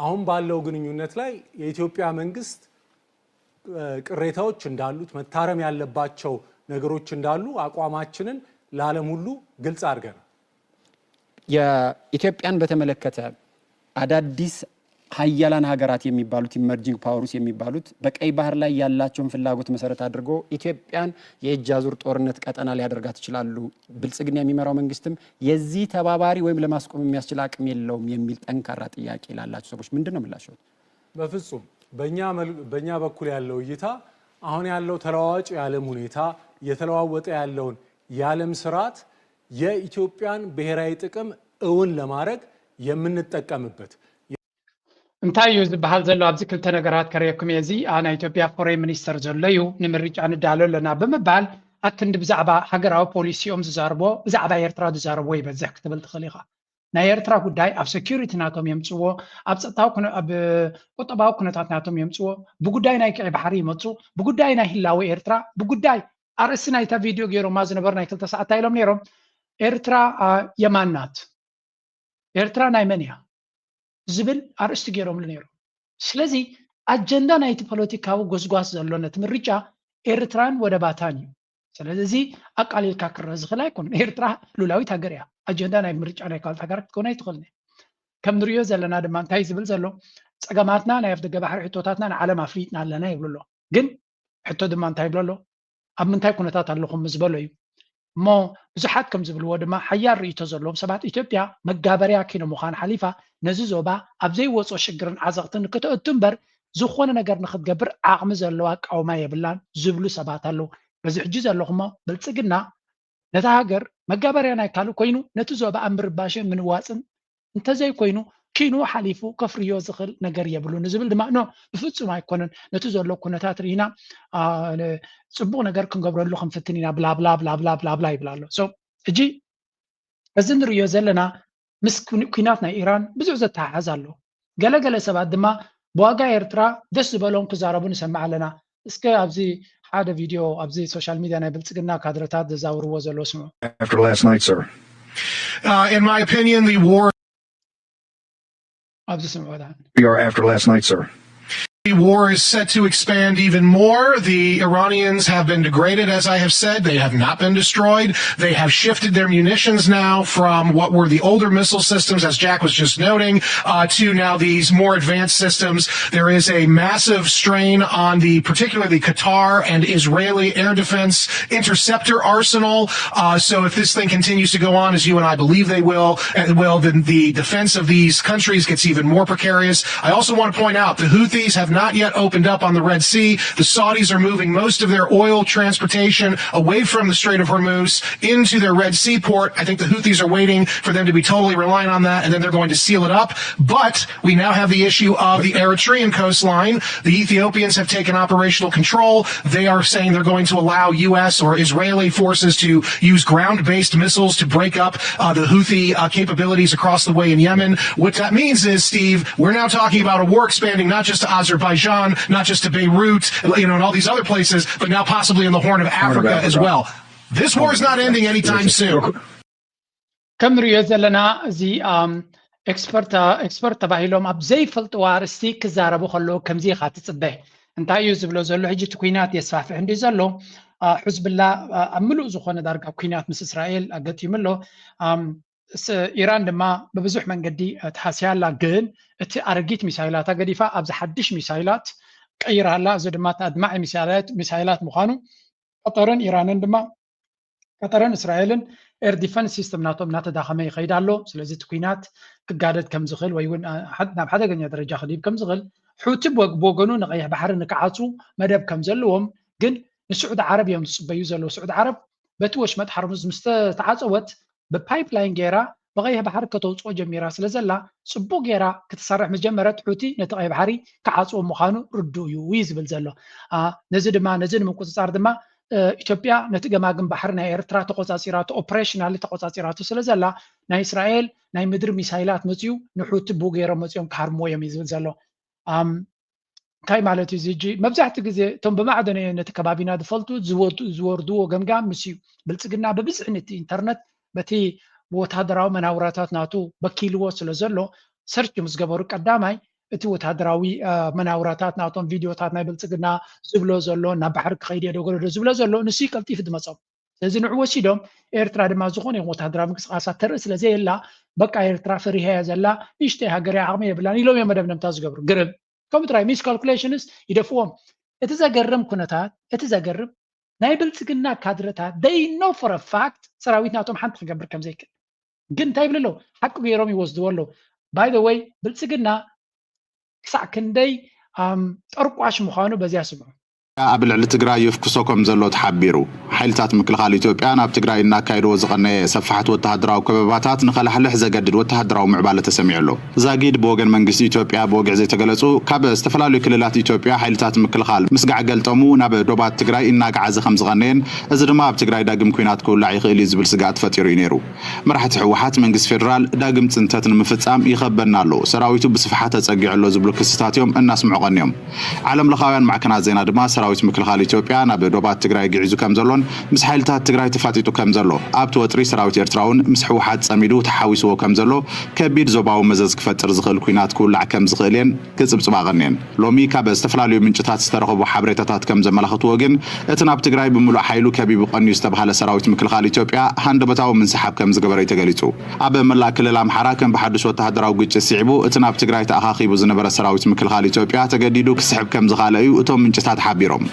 አሁን ባለው ግንኙነት ላይ የኢትዮጵያ መንግስት ቅሬታዎች እንዳሉት፣ መታረም ያለባቸው ነገሮች እንዳሉ አቋማችንን ለዓለም ሁሉ ግልጽ አድርገናል። የኢትዮጵያን በተመለከተ አዳዲስ ሀያላን ሀገራት የሚባሉት፣ emerging powers የሚባሉት፣ በቀይ ባህር ላይ ያላቸውን ፍላጎት መሰረት አድርጎ ኢትዮጵያን የእጅ አዙር ጦርነት ቀጠና ሊያደርጋት ይችላሉ፣ ብልጽግና የሚመራው መንግስትም የዚህ ተባባሪ ወይም ለማስቆም የሚያስችል አቅም የለውም የሚል ጠንካራ ጥያቄ ላላቸው ሰዎች ምንድን ነው ምላሽዎት? በፍጹም። በእኛ በኩል ያለው እይታ፣ አሁን ያለው ተለዋዋጭ የዓለም ሁኔታ፣ እየተለዋወጠ ያለውን የዓለም ስርዓት የኢትዮጵያን ብሔራዊ ጥቅም እውን ለማድረግ የምንጠቀምበት። እንታይ እዩ ዝበሃል ዘሎ? ኣብዚ ክልተ ነገራት ከርእየኩም እየ። እዚ ናይ ኢትዮጵያ ፎሬን ሚኒስተር ዘሎ እዩ። ንምርጫ ንዳሎ ኣለና ብምባል፣ ኣክንዲ ብዛዕባ ሃገራዊ ፖሊሲኦም ዝዛርቦ፣ ብዛዕባ ኤርትራ ዝዛረብዎ ይበዝሕ ክትብል ትኽእል ኢኻ። ናይ ኤርትራ ጉዳይ ኣብ ሴኩሪቲ ናቶም የምፅዎ፣ ኣብ ፀጥታዊ ኣብ ቁጠባዊ ኩነታት ናቶም የምፅዎ፣ ብጉዳይ ናይ ቀይ ባሕሪ ይመፁ፣ ብጉዳይ ናይ ህላወ ኤርትራ፣ ብጉዳይ ኣርእስቲ ናይታ ቪድዮ ገይሮማ ዝነበሩ ናይ ክልተ ሰዓት እንታይ ኢሎም ነይሮም? ኤርትራ የማን ናት፣ ኤርትራ ናይ መን እያ ዝብል ኣርእስቲ ገይሮምሉ ነይሮም። ስለዚ ኣጀንዳ ናይቲ ፖለቲካዊ ጎስጓስ ዘሎ ነቲ ምርጫ ኤርትራን ወደባታን እዩ። ስለዚ እዚ ኣቃሊልካ ክረአ ዝኽእል ኣይኮነን። ኤርትራ ሉላዊት ሃገር እያ። ኣጀንዳ ናይ ምርጫ ናይ ካልኦት ሃገራት ክትኮን ኣይትኽእልን እያ። ከም ንሪኦ ዘለና ድማ እንታይ ዝብል ዘሎ? ጸገማትና ናይ ኣፍደገ ባሕሪ ሕቶታትና ንዓለም ኣፍሊጥና ኣለና ይብሉ ኣሎ። ግን ሕቶ ድማ እንታይ ይብሎ ኣሎ? ኣብ ምንታይ ኩነታት ኣለኹም ምስ በሎ እዩ። እሞ ብዙሓት ከም ዝብልዎ ድማ ሓያል ርእይቶ ዘለዎም ሰባት ኢትዮጵያ መጋበርያ ኪኖ ምዃን ሓሊፋ ነዚ ዞባ ኣብ ዘይወጾ ሽግርን ዓዘቕትን ንክተእቱ እምበር ዝኾነ ነገር ንክትገብር ዓቕሚ ዘለዋ ኣቃውማ የብላን ዝብሉ ሰባት ኣለዉ። በዚ ሕጂ ዘለኹሞ ብልጽግና ነታ ሃገር መጋበርያ ናይ ካልእ ኮይኑ ነቲ ዞባ ኣብ ምርባሽን ምንዋጽን እንተዘይኮይኑ ኪኑ ሓሊፉ ከፍርዮ ዝኽእል ነገር የብሉን ዝብል ድማ ኖ ብፍጹም ኣይኮነን። ነቲ ዘሎ ኩነታት ርኢና ጽቡቕ ነገር ክንገብረሉ ክንፍትን ኢና ብላብላ ብላብላ ብላብላ ይብል ኣሎ። ሕጂ እዚ ንርእዮ ዘለና ምስ ኩናት ናይ ኢራን ብዙሕ ዘተሓሕዝ ኣሎ። ገለገለ ሰባት ድማ ብዋጋ ኤርትራ ደስ ዝበሎም ክዛረቡ ንሰምዕ ኣለና። እስከ ኣብዚ ሓደ ቪድዮ ኣብዚ ሶሻል ሚድያ ናይ ብልጽግና ካድረታት ዘዛውርዎ ዘለዉ ስምዑ። After last night, sir. Uh, in my opinion, the war ኣብዚ ስምዑ። We are after last night, sir. The war is set to expand even more. The Iranians have been degraded, as I have said. They have not been destroyed. They have shifted their munitions now from what were the older missile systems, as Jack was just noting, uh, to now these more advanced systems. There is a massive strain on the, particularly Qatar and Israeli air defense interceptor arsenal. Uh, so if this thing continues to go on, as you and I believe they will, uh, well, then the defense of these countries gets even more precarious. I also want to point out the Houthis have not yet opened up on the Red Sea. The Saudis are moving most of their oil transportation away from the Strait of Hormuz into their Red Sea port. I think the Houthis are waiting for them to be totally reliant on that, and then they're going to seal it up. But we now have the issue of the Eritrean coastline. The Ethiopians have taken operational control. They are saying they're going to allow U S or Israeli forces to use ground-based missiles to break up, uh, the Houthi, uh, capabilities across the way in Yemen. What that means is, Steve, we're now talking about a war expanding not just to Azerbaijan, not just to Beirut, you know, and all these other places, but now possibly in the Horn of Africa as well. This war is not ending anytime soon. ከም ንሪኦ ዘለና እዚ ኤክስፐርት ተባሂሎም ኣብ ዘይፈልጥዎ ኣርእስቲ ክዛረቡ ከለዉ ከምዚ ኢኻ ትፅበ። እንታይ እዩ ዝብሎ ዘሎ? ሕጂ እቲ ኩናት የስፋፍሕ እንዲ ዘሎ፣ ሕዝብላ ኣብ ምሉእ ዝኾነ ዳርጋ ኩናት ምስ እስራኤል ኣገጢሙ ኣሎ። ኢራን ድማ ብብዙሕ መንገዲ ተሃስያ ኣላ። ግን እቲ ኣረጊት ሚሳይላታ ገዲፋ ኣብዚ ሓድሽ ሚሳይላት ቀይራ ኣላ። እዚ ድማ ኣድማዒ ሚሳይላት ምዃኑ ቀጠርን ኢራንን ድማ ቀጠርን እስራኤልን ኤር ዲፈንስ ሲስተም ናቶም እናተዳኸመ ይኸይድ ኣሎ። ስለዚ እቲ ኩናት ክጋደድ ከም ዝኽእል ወይ እውን ናብ ሓደገኛ ደረጃ ክድይብ ከም ዝኽእል፣ ሑቲ ብወገኑ ንቀይሕ ባሕሪ ንክዓፁ መደብ ከም ዘለዎም፣ ግን ንስዑዲ ዓረብ እዮም ዝፅበዩ ዘለዉ። ስዑዲ ዓረብ በቲ ወሽመጥ ሓርሙዝ ምስ ተዓፀወት ብፓይፕላይን ገይራ ብቀይሕ ባሕሪ ከተውፅኦ ጀሚራ ስለ ዘላ፣ ፅቡቅ ገይራ ክትሰርሕ ምስ ጀመረት ሑቲ ነቲ ቀይሕ ባሕሪ ክዓፅዎ ምዃኑ ርዱእ እዩ እዩ ዝብል ዘሎ። ነዚ ድማ ነዚ ንምቁፅፃር ድማ ኢትዮጵያ ነቲ ገማግም ባሕሪ ናይ ኤርትራ ተቆፃፂራቶ፣ ኦፕሬሽናሊ ተቆፃፂራቶ ስለ ዘላ ናይ እስራኤል ናይ ምድሪ ሚሳይላት መፅዩ ንሑቲ ብኡ ገይሮም መፅዮም ክሃርምዎ እዮም እዩ ዝብል ዘሎ። እንታይ ማለት እዩ እዚ? ሕጂ መብዛሕትኡ ግዜ እቶም ብማዕዶ ነቲ ከባቢና ዝፈልጡ ዝወርድዎ ገምጋም ምስ እዩ። ብልፅግና ብብዝሒ ነቲ ኢንተርነት በቲ ብወታደራዊ መናውራታት ናቱ በኪልዎ ስለ ዘሎ ሰርች ምስ ገበሩ ቀዳማይ እቲ ወታደራዊ መናውራታት ናቶም ቪድዮታት ናይ ብልፅግና ዝብሎ ዘሎ ናብ ባሕሪ ክኸይድ እየ ዶ ገለ ዶ ዝብሎ ዘሎ ንሱ እዩ ቀልጢፉ ዝመፆም። ስለዚ ንዑ ወሲዶም ኤርትራ ድማ ዝኾነ ይኹን ወታደራዊ ምንቅስቃሳት ተርኢ ስለ ዘየላ በቃ ኤርትራ ፈሪሃ እያ ዘላ፣ ንእሽተይ ሃገር እያ፣ ዓቕሚ የብላን ኢሎም እዮም መደምደምታ ዝገብሩ። ግርም። ከምኡ ጥራይ ሚስካልኩሌሽንስ ይደፍዎም። እቲ ዘገርም ኩነታት እቲ ዘገርም ናይ ብልፅግና ካድረታት they know for a fact ሰራዊት ናቶም ሓንቲ ክገብር ከም ዘይክእል ግን እንታይ ይብሉ ኣለዉ? ሓቂ ገይሮም ይወስድዎ ኣለዉ። By the way ብልፅግና ክሳዕ ክንደይ ጠርቋሽ ምዃኑ በዚያ ስምዑ። ኣብ ልዕሊ ትግራይ የፍኩሶ ከም ዘሎ ተሓቢሩ። ሓይልታት ምክልኻል ኢትዮጵያ ናብ ትግራይ እናካየድዎ ዝቐነየ ሰፋሕቲ ወተሃደራዊ ከበባታት ንኸላሕልሕ ዘገድድ ወተሃደራዊ ምዕባለ ተሰሚዑ ኣሎ። ዛጊድ ብወገን መንግስቲ ኢትዮጵያ ብወግዒ ዘይተገለጹ፣ ካብ ዝተፈላለዩ ክልላት ኢትዮጵያ ሓይልታት ምክልኻል ምስጋዕ ገልጠሙ ናብ ዶባት ትግራይ እናገዓዘ ከም ዝቐነየን፣ እዚ ድማ ኣብ ትግራይ ዳግም ኲናት ክውላዕ ይኽእል እዩ ዝብል ስግኣት ፈጢሩ እዩ ነይሩ። መራሕቲ ህወሓት መንግስቲ ፌደራል ዳግም ፅንተት ንምፍፃም ይኸበና ኣሎ፣ ሰራዊቱ ብስፍሓት ተፀጊዑ ኣሎ ዝብሉ ክስታት እዮም እናስምዑ ቀንዮም። ዓለም ለኻውያን ማዕከናት ዜና ድማ ሰራዊት ምክልኻል ኢትዮጵያ ናብ ዶባት ትግራይ ግዒዙ ከም ዘሎን ምስ ሓይልታት ትግራይ ተፋጢጡ ከም ዘሎ፣ ኣብቲ ወጥሪ ሰራዊት ኤርትራ እውን ምስ ህወሓት ፀሚዱ ተሓዊስዎ ከም ዘሎ ከቢድ ዞባዊ መዘዝ ክፈጥር ዝኽእል ኲናት ክውላዕ ከም ዝኽእል እየን ክጽብጽባ ቀንየን። ሎሚ ካብ ዝተፈላለዩ ምንጭታት ዝተረኸቡ ሓበሬታታት ከም ዘመላኽትዎ ግን እቲ ናብ ትግራይ ብምሉእ ሓይሉ ከቢቡ ቀንዩ ዝተባህለ ሰራዊት ምክልኻል ኢትዮጵያ ሃንደበታዊ ምንስሓብ ከም ዝገበረ እዩ ተገሊጹ። ኣብ መላእ ክልል ኣምሓራ ከም ብሓዱሽ ወተሃደራዊ ግጭት ስዒቡ እቲ ናብ ትግራይ ተኣኻኺቡ ዝነበረ ሰራዊት ምክልኻል ኢትዮጵያ ተገዲዱ ክስሕብ ከም ዝኻለ እዩ እቶም ምንጭታት ሓቢሮም።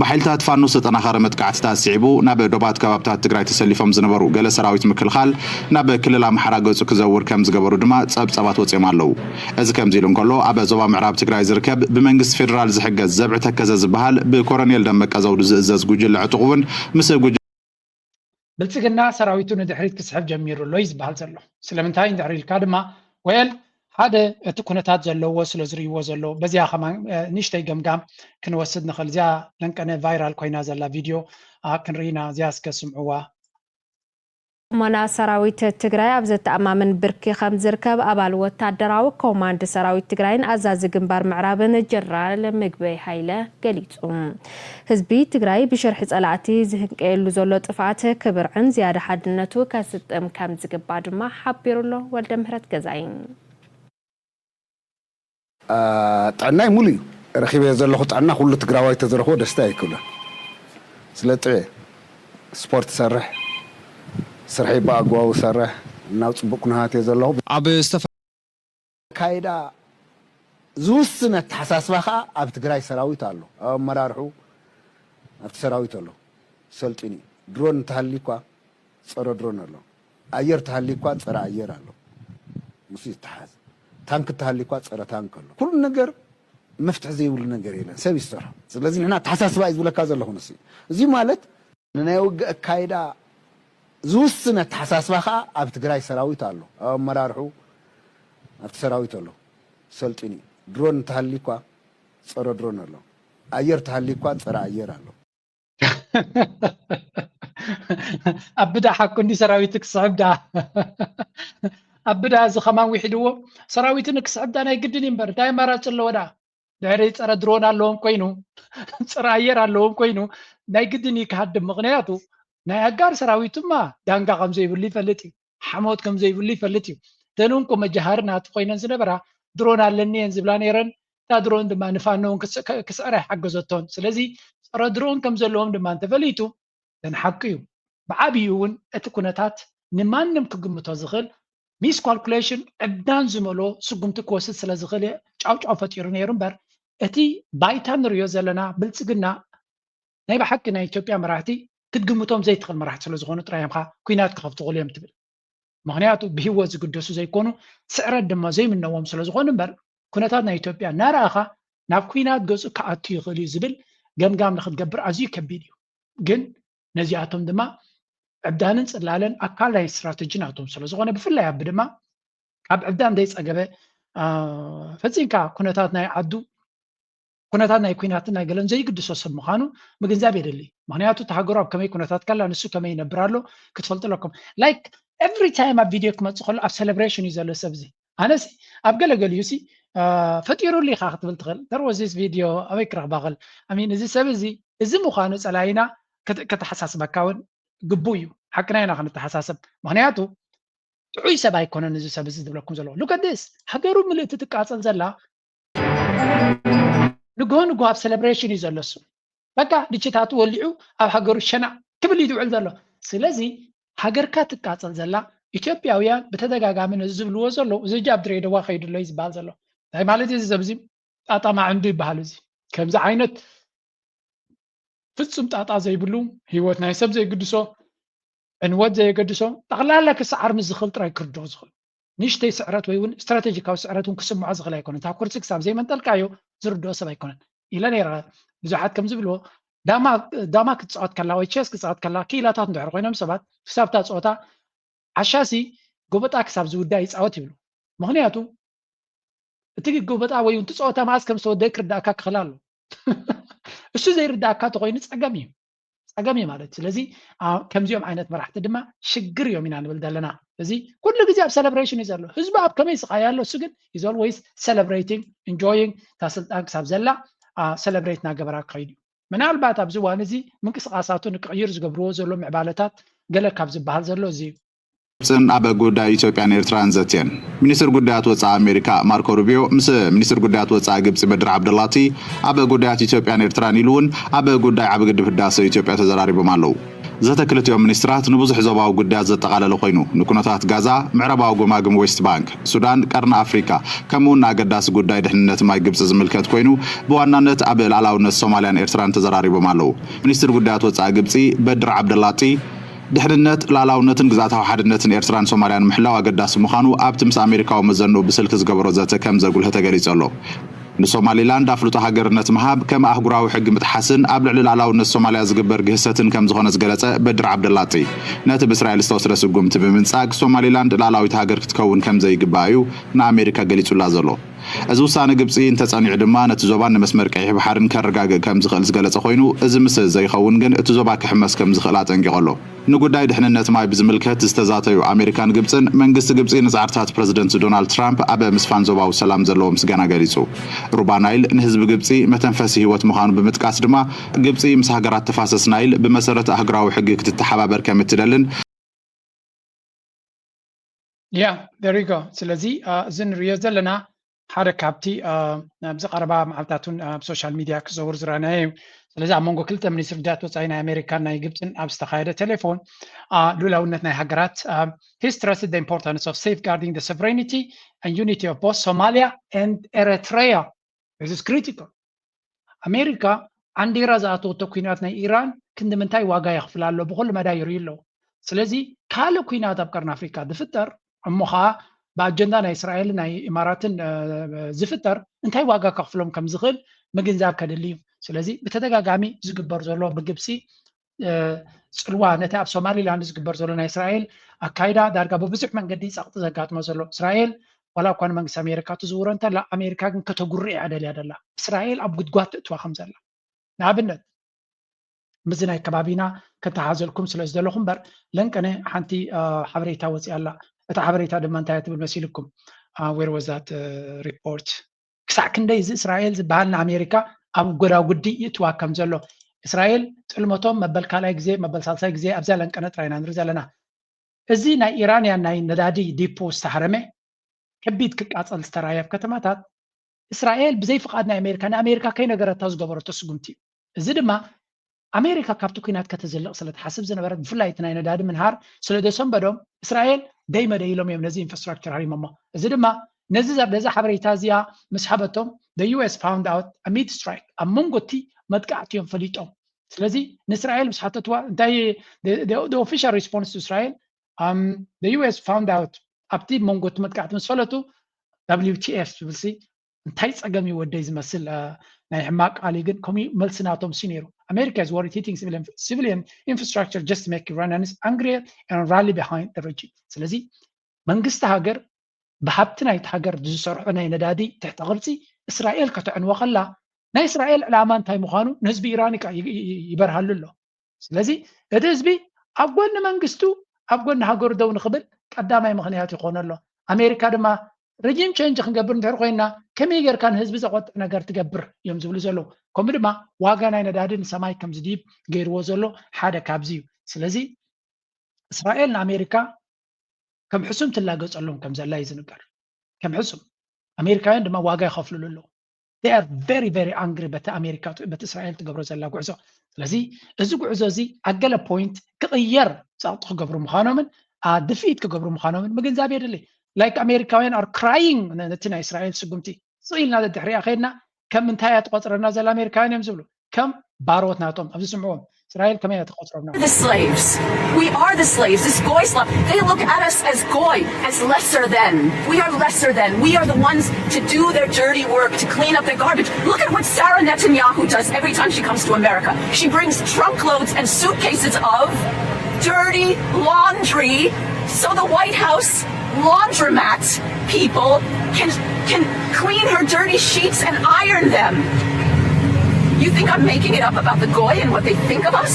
ብሓይልታት ፋኖ ዝተጠናኸረ መጥቃዕትታት ስዒቡ ናብ ዶባት ከባብታት ትግራይ ተሰሊፎም ዝነበሩ ገለ ሰራዊት ምክልኻል ናብ ክልል ኣምሓራ ገጹ ክዘውር ከም ዝገበሩ ድማ ጸብጸባት ወጺኦም ኣለዉ። እዚ ከምዚ ኢሉ እንከሎ ኣብ ዞባ ምዕራብ ትግራይ ዝርከብ ብመንግስቲ ፌደራል ዝሕገዝ ዘብዒ ተከዘ ዝበሃል ብኮረኔል ደመቀ ዘውዱ ዝእዘዝ ጉጅለ ዕጡቕ እውን ምስ ጉጅለ ብልፅግና ሰራዊቱ ንድሕሪት ክስሕብ ጀሚሩ ኣሎ እዩ ዝበሃል ዘሎ። ስለምንታይ እንድሕር ኢልካ ድማ well ሓደ እቲ ኩነታት ዘለዎ ስለ ዝርእይዎ ዘሎ በዚኣ ከማን ንእሽተይ ገምጋም ክንወስድ ንኽእል። እዚኣ ለንቀነ ቫይራል ኮይና ዘላ ቪድዮ ክንርኢና እዚኣ እስከ ስምዕዋ። ሞና ሰራዊት ትግራይ ኣብ ዘተኣማምን ብርኪ ከም ዝርከብ ኣባል ወታደራዊ ኮማንድ ሰራዊት ትግራይን ኣዛዚ ግንባር ምዕራብን ጀነራል ምግበይ ሃይለ ገሊጹ። ህዝቢ ትግራይ ብሽርሒ ጸላእቲ ዝህንቀየሉ ዘሎ ጥፍኣት ክብርዕን ዝያዳ ሓድነቱ ከስጥም ከም ዝግባእ ድማ ሓቢሩ ኣሎ። ወልደ ምህረት ገዛይ። ጥዕናይ ሙሉ እዩ ረኺበ ዘለኹ ጥዕና ኩሉ ትግራዋይ ተዝረኽቦ ደስታ ኣይክብለን ስለ ጥዕየ ስፖርት ሰርሕ ስርሐይ ብኣግባቡ ሰርሕ ናብ ፅቡቅ ኩነታት እየ ዘለኹ ኣብ ኣካይዳ ዝውስን ኣተሓሳስባ ከዓ ኣብ ትግራይ ሰራዊት ኣሎ ኣብ ኣመራርሑ ኣብቲ ሰራዊት ኣሎ ሰልጢኑ እዩ ድሮን እንተሃልዩ እኳ ፀረ ድሮን ኣሎ ኣየር ተሃልዩ እኳ ፀረ ኣየር ኣሎ ምስ ዝተሓዝ ታንክ ተሃልዩ እኳ ፀረ ታንክ ኣሎ ኩሉ ነገር መፍትሒ ዘይብሉ ነገር የለን ሰብ ይሰርሖ ስለዚ ንሕና ኣተሓሳስባ እዩ ዝብለካ ዘለኹ ንስ እዚ ማለት ንናይ ውግእ ኣካይዳ ዝውስን ኣተሓሳስባ ከዓ ኣብ ትግራይ ሰራዊት ኣሎ ኣብ ኣመራርሑ ኣብቲ ሰራዊት ኣሎ ሰልጢኑ እዩ ድሮን እንተሃልዩ እኳ ፀረ ድሮን ኣሎ ኣየር ተሃልዩ እኳ ፀረ ኣየር ኣሎ ኣብ ብዳ ሓቁ እንዲ ሰራዊት ክስሕብ ዳ ኣብ ብዳ እዚ ከማን ውሒድዎ ሰራዊትን ክስሕብ ዳ ናይ ግድን እዩ እምበር እንታይ ኣማራፂ ኣለዎ ዳ ድሕሪ ፀረ ድሮን ኣለዎም ኮይኑ ፀረ ኣየር ኣለዎም ኮይኑ ናይ ግድን እዩ ክሃድም ምክንያቱ ናይ ኣጋር ሰራዊትማ ዳንጋ ከም ዘይብሉ ይፈልጥ እዩ ሓሞት ከም ዘይብሉ ይፈልጥ እዩ እተን እንቁ መጃሃሪ ናቱ ኮይነን ዝነበራ ድሮን ኣለኒ እየን ዝብላ ነይረን እታ ድሮን ድማ ንፋኖ እውን ክስዕራ ይሓገዘቶን ስለዚ ፀረ ድሮን ከም ዘለዎም ድማ እንተፈሊጡ እተን ሓቂ እዩ ብዓብዩ እውን እቲ ኩነታት ንማንም ክግምቶ ዝኽእል ሚስኳልኩሌሽን ዕብዳን ዝመልኦ ስጉምቲ ክወስድ ስለ ዝኽእል እየ ጫውጫው ፈጢሩ ነይሩ እምበር እቲ ባይታ ንሪኦ ዘለና ብልፅግና ናይ ብሓቂ ናይ ኢትዮጵያ መራሕቲ ክትግምቶም ዘይትኽእል መራሕቲ ስለ ዝኾኑ ጥራይ እዮም ኹናት ክኸፍቱ ክእሉ እዮም ትብል ምኽንያቱ ብህይወት ዝግደሱ ዘይኮኑ ስዕረት ድማ ዘይምነዎም ስለ ዝኾኑ እምበር ኩነታት ናይ ኢትዮጵያ እናረኣኻ ናብ ኲናት ገፁ ክኣቱ ይኽእል እዩ ዝብል ገምጋም ንክትገብር ኣዝዩ ከቢድ እዩ ግን ነዚኣቶም ድማ ዕብዳንን ፅላለን ኣካል ናይ ስትራተጂ ናቶም ስለ ዝኾነ ብፍላይ ኣብ ድማ ካብ ዕብዳን ዘይፀገበ ፈፂምካ ኩነታት ናይ ዓዱ ኩነታት ናይ ኲናትን ናይ ገለን ዘይግድሶ ሰብ ምዃኑ ምግንዛብ የድሊ ምክንያቱ እቲ ሃገሩ ኣብ ከመይ ኩነታት ከላ ንሱ ከመይ ይነብር ኣሎ ክትፈልጡ ኣለኩም like every time ኣብ ቪድዮ ክመፅእ ከሎ ኣብ celebration እዩ ዘሎ ሰብ እዚ ኣነሲ ኣብ ገለገሊኡ ሲ ፈጢሩሉ ኢኻ ክትብል ትኽእል there was this video ኣበይ ክረኽባ ኽእል I mean እዚ ሰብ እዚ እዚ ምዃኑ ፀላኢና ከተሓሳስበካ እውን ግቡእ እዩ ሓቅና ኢና ክንተሓሳስብ ምክንያቱ ጥዑይ ሰብ ኣይኮነን እዚ ሰብ እዚ ዝብለኩም ዘለዎ look at this ሃገሩ ምልእቲ ትቃፀል ዘላ ንግሆ ንግሆ ኣብ ሰለብሬሽን እዩ ዘሎ እሱ። በቃ ድችታቱ ወሊዑ ኣብ ሃገሩ ሸናዕ ክብል እዩ ዝውዕል ዘሎ። ስለዚ ሃገርካ ትቃጸል ዘላ፣ ኢትዮጵያውያን ብተደጋጋሚ ነዚ ዝብልዎ ዘለዉ፣ እዚ ሕጂ ኣብ ድሬዳዋ ከይዱ ኣሎ እዩ ዝበሃል ዘሎ። እንታይ ማለት እዩ እዚ ሰብ እዚ? ጣጣ ማዕንዱ ይበሃል። እዚ ከምዚ ዓይነት ፍጹም ጣጣ ዘይብሉ፣ ህይወት ናይ ሰብ ዘይግድሶ፣ ዕንወት ዘየገድሶ፣ ጠቕላላ ክሰዓር ምስ ዝኽእል ጥራይ ክርድኦ ዝኽእል። ንእሽተይ ስዕረት ወይ እውን ስትራቴጂካዊ ስዕረት እውን ክስምዖ ዝኽእል ኣይኮነን። እታ ኩርሲ ክሳብ ዘይመንጠልካዮ ዝርድኦ ሰብ ኣይኮነን ኢለ ነይረ። ብዙሓት ከም ዝብልዎ፣ ዳማ ዳማ ክትጻወት ከላ ወይ ቸስ ክትጻወት ከላ፣ ክኢላታት እንድሕር ኮይኖም ሰባት፣ ክሳብ እታ ጸወታ ዓሻሲ ጎበጣ ክሳብ ዝውዳእ ይጻወት ይብሉ። ምኽንያቱ እቲ ጎበጣ ወይ እውን እቲ ጸወታ መዓስ ከም ዝተወደአ ክርዳእካ ክኽእል ኣሎ። እሱ ዘይርዳእካ ተኾይኑ ጸገም እዩ፣ ጸገም እዩ ማለት። ስለዚ አ፣ ከምዚኦም ዓይነት መራሕቲ ድማ ሽግር እዮም ኢና ንብል ዘለና። እዚ ኩሉ ግዜ ኣብ ሰለብሬሽን እዩ ዘሎ። ህዝቢ ኣብ ከመይ ስቓይ ኣሎ፣ እሱ ግን is always celebrating, enjoying፣ እታ ስልጣን ክሳብ ዘላ ሰለብሬት እናገበራ ክኸይድ እዩ። ምናልባት ኣብዚ እዋን እዚ ምንቅስቓሳቱ ንክቕይር ዝገብርዎ ዘሎ ምዕባለታት ገለ ካብ ዝበሃል ዘሎ እዚ እዩ። ግብፅን ኣብ ጉዳይ ኢትዮጵያን ኤርትራን ዘትየን። ሚኒስትር ጉዳያት ወፃኢ ኣሜሪካ ማርኮ ሩቢዮ ምስ ሚኒስትር ጉዳያት ወፃኢ ግብፂ በድር ዓብደላቲ ኣብ ጉዳያት ኢትዮጵያን ኤርትራን ኢሉ እውን ኣብ ጉዳይ ዓቢ ግድብ ህዳሰ ኢትዮጵያ ተዘራሪቦም ኣለዉ። ዘተ ክልቲኦም ሚኒስትራት ንብዙሕ ዞባዊ ጉዳያት ዘጠቓለለ ኮይኑ፣ ንኩነታት ጋዛ፣ ምዕራባዊ ጎማግም ዌስት ባንክ፣ ሱዳን፣ ቀርኒ ኣፍሪካ፣ ከምኡ እውን ንኣገዳሲ ጉዳይ ድሕንነት ማይ ግብፂ ዝምልከት ኮይኑ፣ ብዋናነት ኣብ ልኣላውነት ሶማልያን ኤርትራን ተዘራሪቦም ኣለዉ። ሚኒስትር ጉዳያት ወፃኢ ግብፂ በድር ዓብደላጢ፣ ድሕንነት፣ ልኣላውነትን ግዝኣታዊ ሓድነትን ኤርትራን ሶማልያን ምሕላው ኣገዳሲ ምዃኑ ኣብቲ ምስ ኣሜሪካዊ መዘንኡ ብስልኪ ዝገበሮ ዘተ ከም ዘጉልሀ ተገሊጹ ኣሎ። ንሶማሊላንድ ኣፍልጦ ሃገርነት ምሃብ ከም ኣህጉራዊ ሕጊ ምጥሓስን ኣብ ልዕሊ ልኣላውነት ሶማልያ ዝግበር ግህሰትን ከም ዝኾነ ዝገለጸ በድር ዓብደላጢ፣ ነቲ ብእስራኤል ዝተወስደ ስጉምቲ ብምንጻግ ሶማሊላንድ ልኣላዊት ሃገር ክትከውን ከም ዘይግባእ እዩ ንኣሜሪካ ገሊጹላ ዘሎ። እዚ ውሳነ ግብጺ እንተጸኒዑ ድማ ነቲ ዞባን ንመስመር ቀይሕ ባሕርን ከረጋግእ ከም ዝኽእል ዝገለጸ ኮይኑ፣ እዚ ምስ ዘይኸውን ግን እቲ ዞባ ክሕመስ ከም ዝኽእል ኣጠንቂቑ ኣሎ። ንጉዳይ ድሕንነት ማይ ብዝምልከት ዝተዛተዩ ኣሜሪካን ግብጽን፣ መንግስቲ ግብጺ ንጻዕርታት ፕረዚደንት ዶናልድ ትራምፕ ኣብ ምስፋን ዞባዊ ሰላም ዘለዎ ምስጋና ገሊጹ። ሩባ ናይል ንህዝቢ ግብጺ መተንፈሲ ህይወት ምዃኑ ብምጥቃስ ድማ፣ ግብጺ ምስ ሃገራት ተፋሰስ ናይል ብመሰረት ኣህጉራዊ ሕጊ ክትተሓባበር ከም እትደልን፣ Yeah, there you go። ስለዚ አ፣ እዚ ንሪኦ ዘለና ሓደ ካብቲ አ፣ ኣብዚ ቀረባ መዓልታት እውን ኣብ ሶሻል ሚድያ ክዘውር ዝረኣናዮ እዩ። ስለዚ ኣብ መንጎ ክልተ ሚኒስትር ጉዳያት ወፃኢ ናይ ኣሜሪካን ናይ ግብፅን ኣብ ዝተኻየደ ቴሌፎን አ፣ ሉላውነት ናይ ሃገራት አ፣ he stressed the importance of safeguarding the sovereignty and unity of both Somalia and Eritrea. This is critical. ኣሜሪካ ዓንዲራ ዝኣተወቶ ኲናት ናይ ኢራን ክንዲ ምንታይ ዋጋ የኽፍል ኣሎ ብኹሉ መዳይ ይርእዩ ኣለዉ። ስለዚ ካልእ ኲናት ኣብ ቀርኒ ኣፍሪካ ዝፍጠር እሞ ኸዓ ብኣጀንዳ ናይ እስራኤልን ናይ ኢማራትን እ፣ ዝፍጠር እንታይ ዋጋ ከኽፍሎም ከም ዝኽእል ምግንዛብ ከድሊ እዩ። ስለዚ ብተደጋጋሚ ዝግበር ዘሎ ብግብፂ እ፣ ፅልዋ ነቲ ኣብ ሶማሊላንድ ዝግበር ዘሎ ናይ እስራኤል ኣካይዳ ዳርጋ ብብዙሕ መንገዲ ጸቕጢ ዘጋጥሞ ዘሎ እስራኤል ዋላ እኳ ንመንግስቲ ኣሜሪካ ትዝውሮ እንተላ ኣሜሪካ ግን ከተጉርዕ እያ ደልያ ደላ እስራኤል ኣብ ጉድጓድ ትእትዋ ከም ዘላ ንኣብነት ምስዚ ናይ ከባቢና ከተሓዘልኩም ስለ ዝደለኹ እምበር ለንቀነ ሓንቲ እ፣ ሓበሬታ ወፂኣ ኣላ እታ ሓበሬታ ድማ እንታይ እያ ትብል መሲልኩም where was that report ክሳዕ ክንደይ እዚ እስራኤል ዝበሃል ንኣሜሪካ ኣብ ጎዳጉዲ ይእትዋ ከም ዘሎ እስራኤል ጥልመቶም መበል ካልኣይ ግዜ መበል ሳልሳይ ግዜ ኣብዛ ለንቀነ ጥራይ ኢና ንርኢ ዘለና እዚ ናይ ኢራንያን ናይ ነዳዲ ዲፖ ዝተሃረመ ከቢድ ክቃፀል ዝተራየ ኣብ ከተማታት እስራኤል ብዘይ ፍቓድ ናይ ኣሜሪካ ንኣሜሪካ ከይነገረታ ዝገበረቶ ስጉምቲ እዩ እዚ ድማ ኣሜሪካ ካብቲ ኲናት ከተዝልቕ ስለ ትሓስብ ዝነበረት ብፍላይ እቲ ናይ ነዳዲ ምንሃር ስለ ዘሰንበዶም እስራኤል ደይመደይ ኢሎም እዮም ነዚ ኢንፍራስትራክቸር ሃሪሞሞ እዚ ድማ ነዚ ነዛ ሓበሬታ እዚኣ ምስ ሃበቶም the U S found out amid strike ኣብ መንጎ እቲ መጥቃዕቲ እዮም ፈሊጦም ስለዚ ንእስራኤል ምስ ሓተትዋ እንታይ the official response to Israel um, the U S found out ኣብቲ መንጎ እቲ መጥቃዕቲ ምስ ፈለጡ W T F ዝብል ሲ እንታይ ፀገም እዩ ወደይ ዝመስል ናይ ሕማቅ ቃል ግን ከምኡ መልሲ ናቶም ሲ ነይሩ America is worried hitting civilian, civilian infrastructure just make Iranians angrier and rally behind the regime ስለዚ መንግስቲ ሃገር ብሃብቲ ናይቲ ሃገር ዝሰርሖ ናይ ነዳዲ ትሕቲ ቅርፂ እስራኤል ከተዕንዎ ከላ ናይ እስራኤል ዕላማ እንታይ ምዃኑ ንህዝቢ ኢራን ይበርሃሉ ኣሎ ስለዚ እቲ ህዝቢ ኣብ ጎኒ መንግስቱ ኣብ ጎኒ ሃገሩ ደው ንክብል ቀዳማይ ምክንያት ይኾኖ ኣሎ ኣሜሪካ ድማ regime change ክንገብር እንድሕር ኮይና ከመይ ጌርካ ንህዝቢ ዘቆጥዕ ነገር ትገብር እዮም ዝብሉ ዘለዉ ከምኡ ድማ ዋጋ ናይ ነዳዲ ንሰማይ ከም ዝድይብ ገይርዎ ዘሎ ሓደ ካብዚ እዩ ስለዚ እስራኤል ንኣሜሪካ ከም ሕሱም ትላገፀሎም ከም ዘላ እዩ ዝንገር ከም ሕሱም ኣሜሪካውያን ድማ ዋጋ ይኸፍልሉ ኣለዉ they are very very angry በቲ ኣሜሪካ በቲ እስራኤል ትገብሮ ዘላ ጉዕዞ። ስለዚ እዚ ጉዕዞ እዚ ኣብ ገለ point ክቕየር ፃቕጢ ክገብሩ ምዃኖምን ድፍኢት ክገብሩ ምዃኖምን ምግንዛብ የድሊ። Like ኣሜሪካውያን are crying ነቲ ናይ እስራኤል ስጉምቲ። ስቕ ኢልና ደድሕሪኣ ከይድና ከም እንታይ እያ ትቆፅረና ዘላ ኣሜሪካውያን እዮም ዝብሉ። ከም ባሮት ናቶም ኣብዚ ስምዕዎም እስራኤል ከመይ እያ ትቆፅሮም? The slaves. We are the slaves. This goy slap. They look at us as goy, as lesser than. We are lesser than. We are the ones to do their dirty work, to clean up their garbage. Look at what Sarah Netanyahu does every time she comes to America. She brings truckloads and suitcases of dirty laundry so the White House laundromat people can can clean her dirty sheets and iron them. You think I'm making it up about the goy and what they think of us?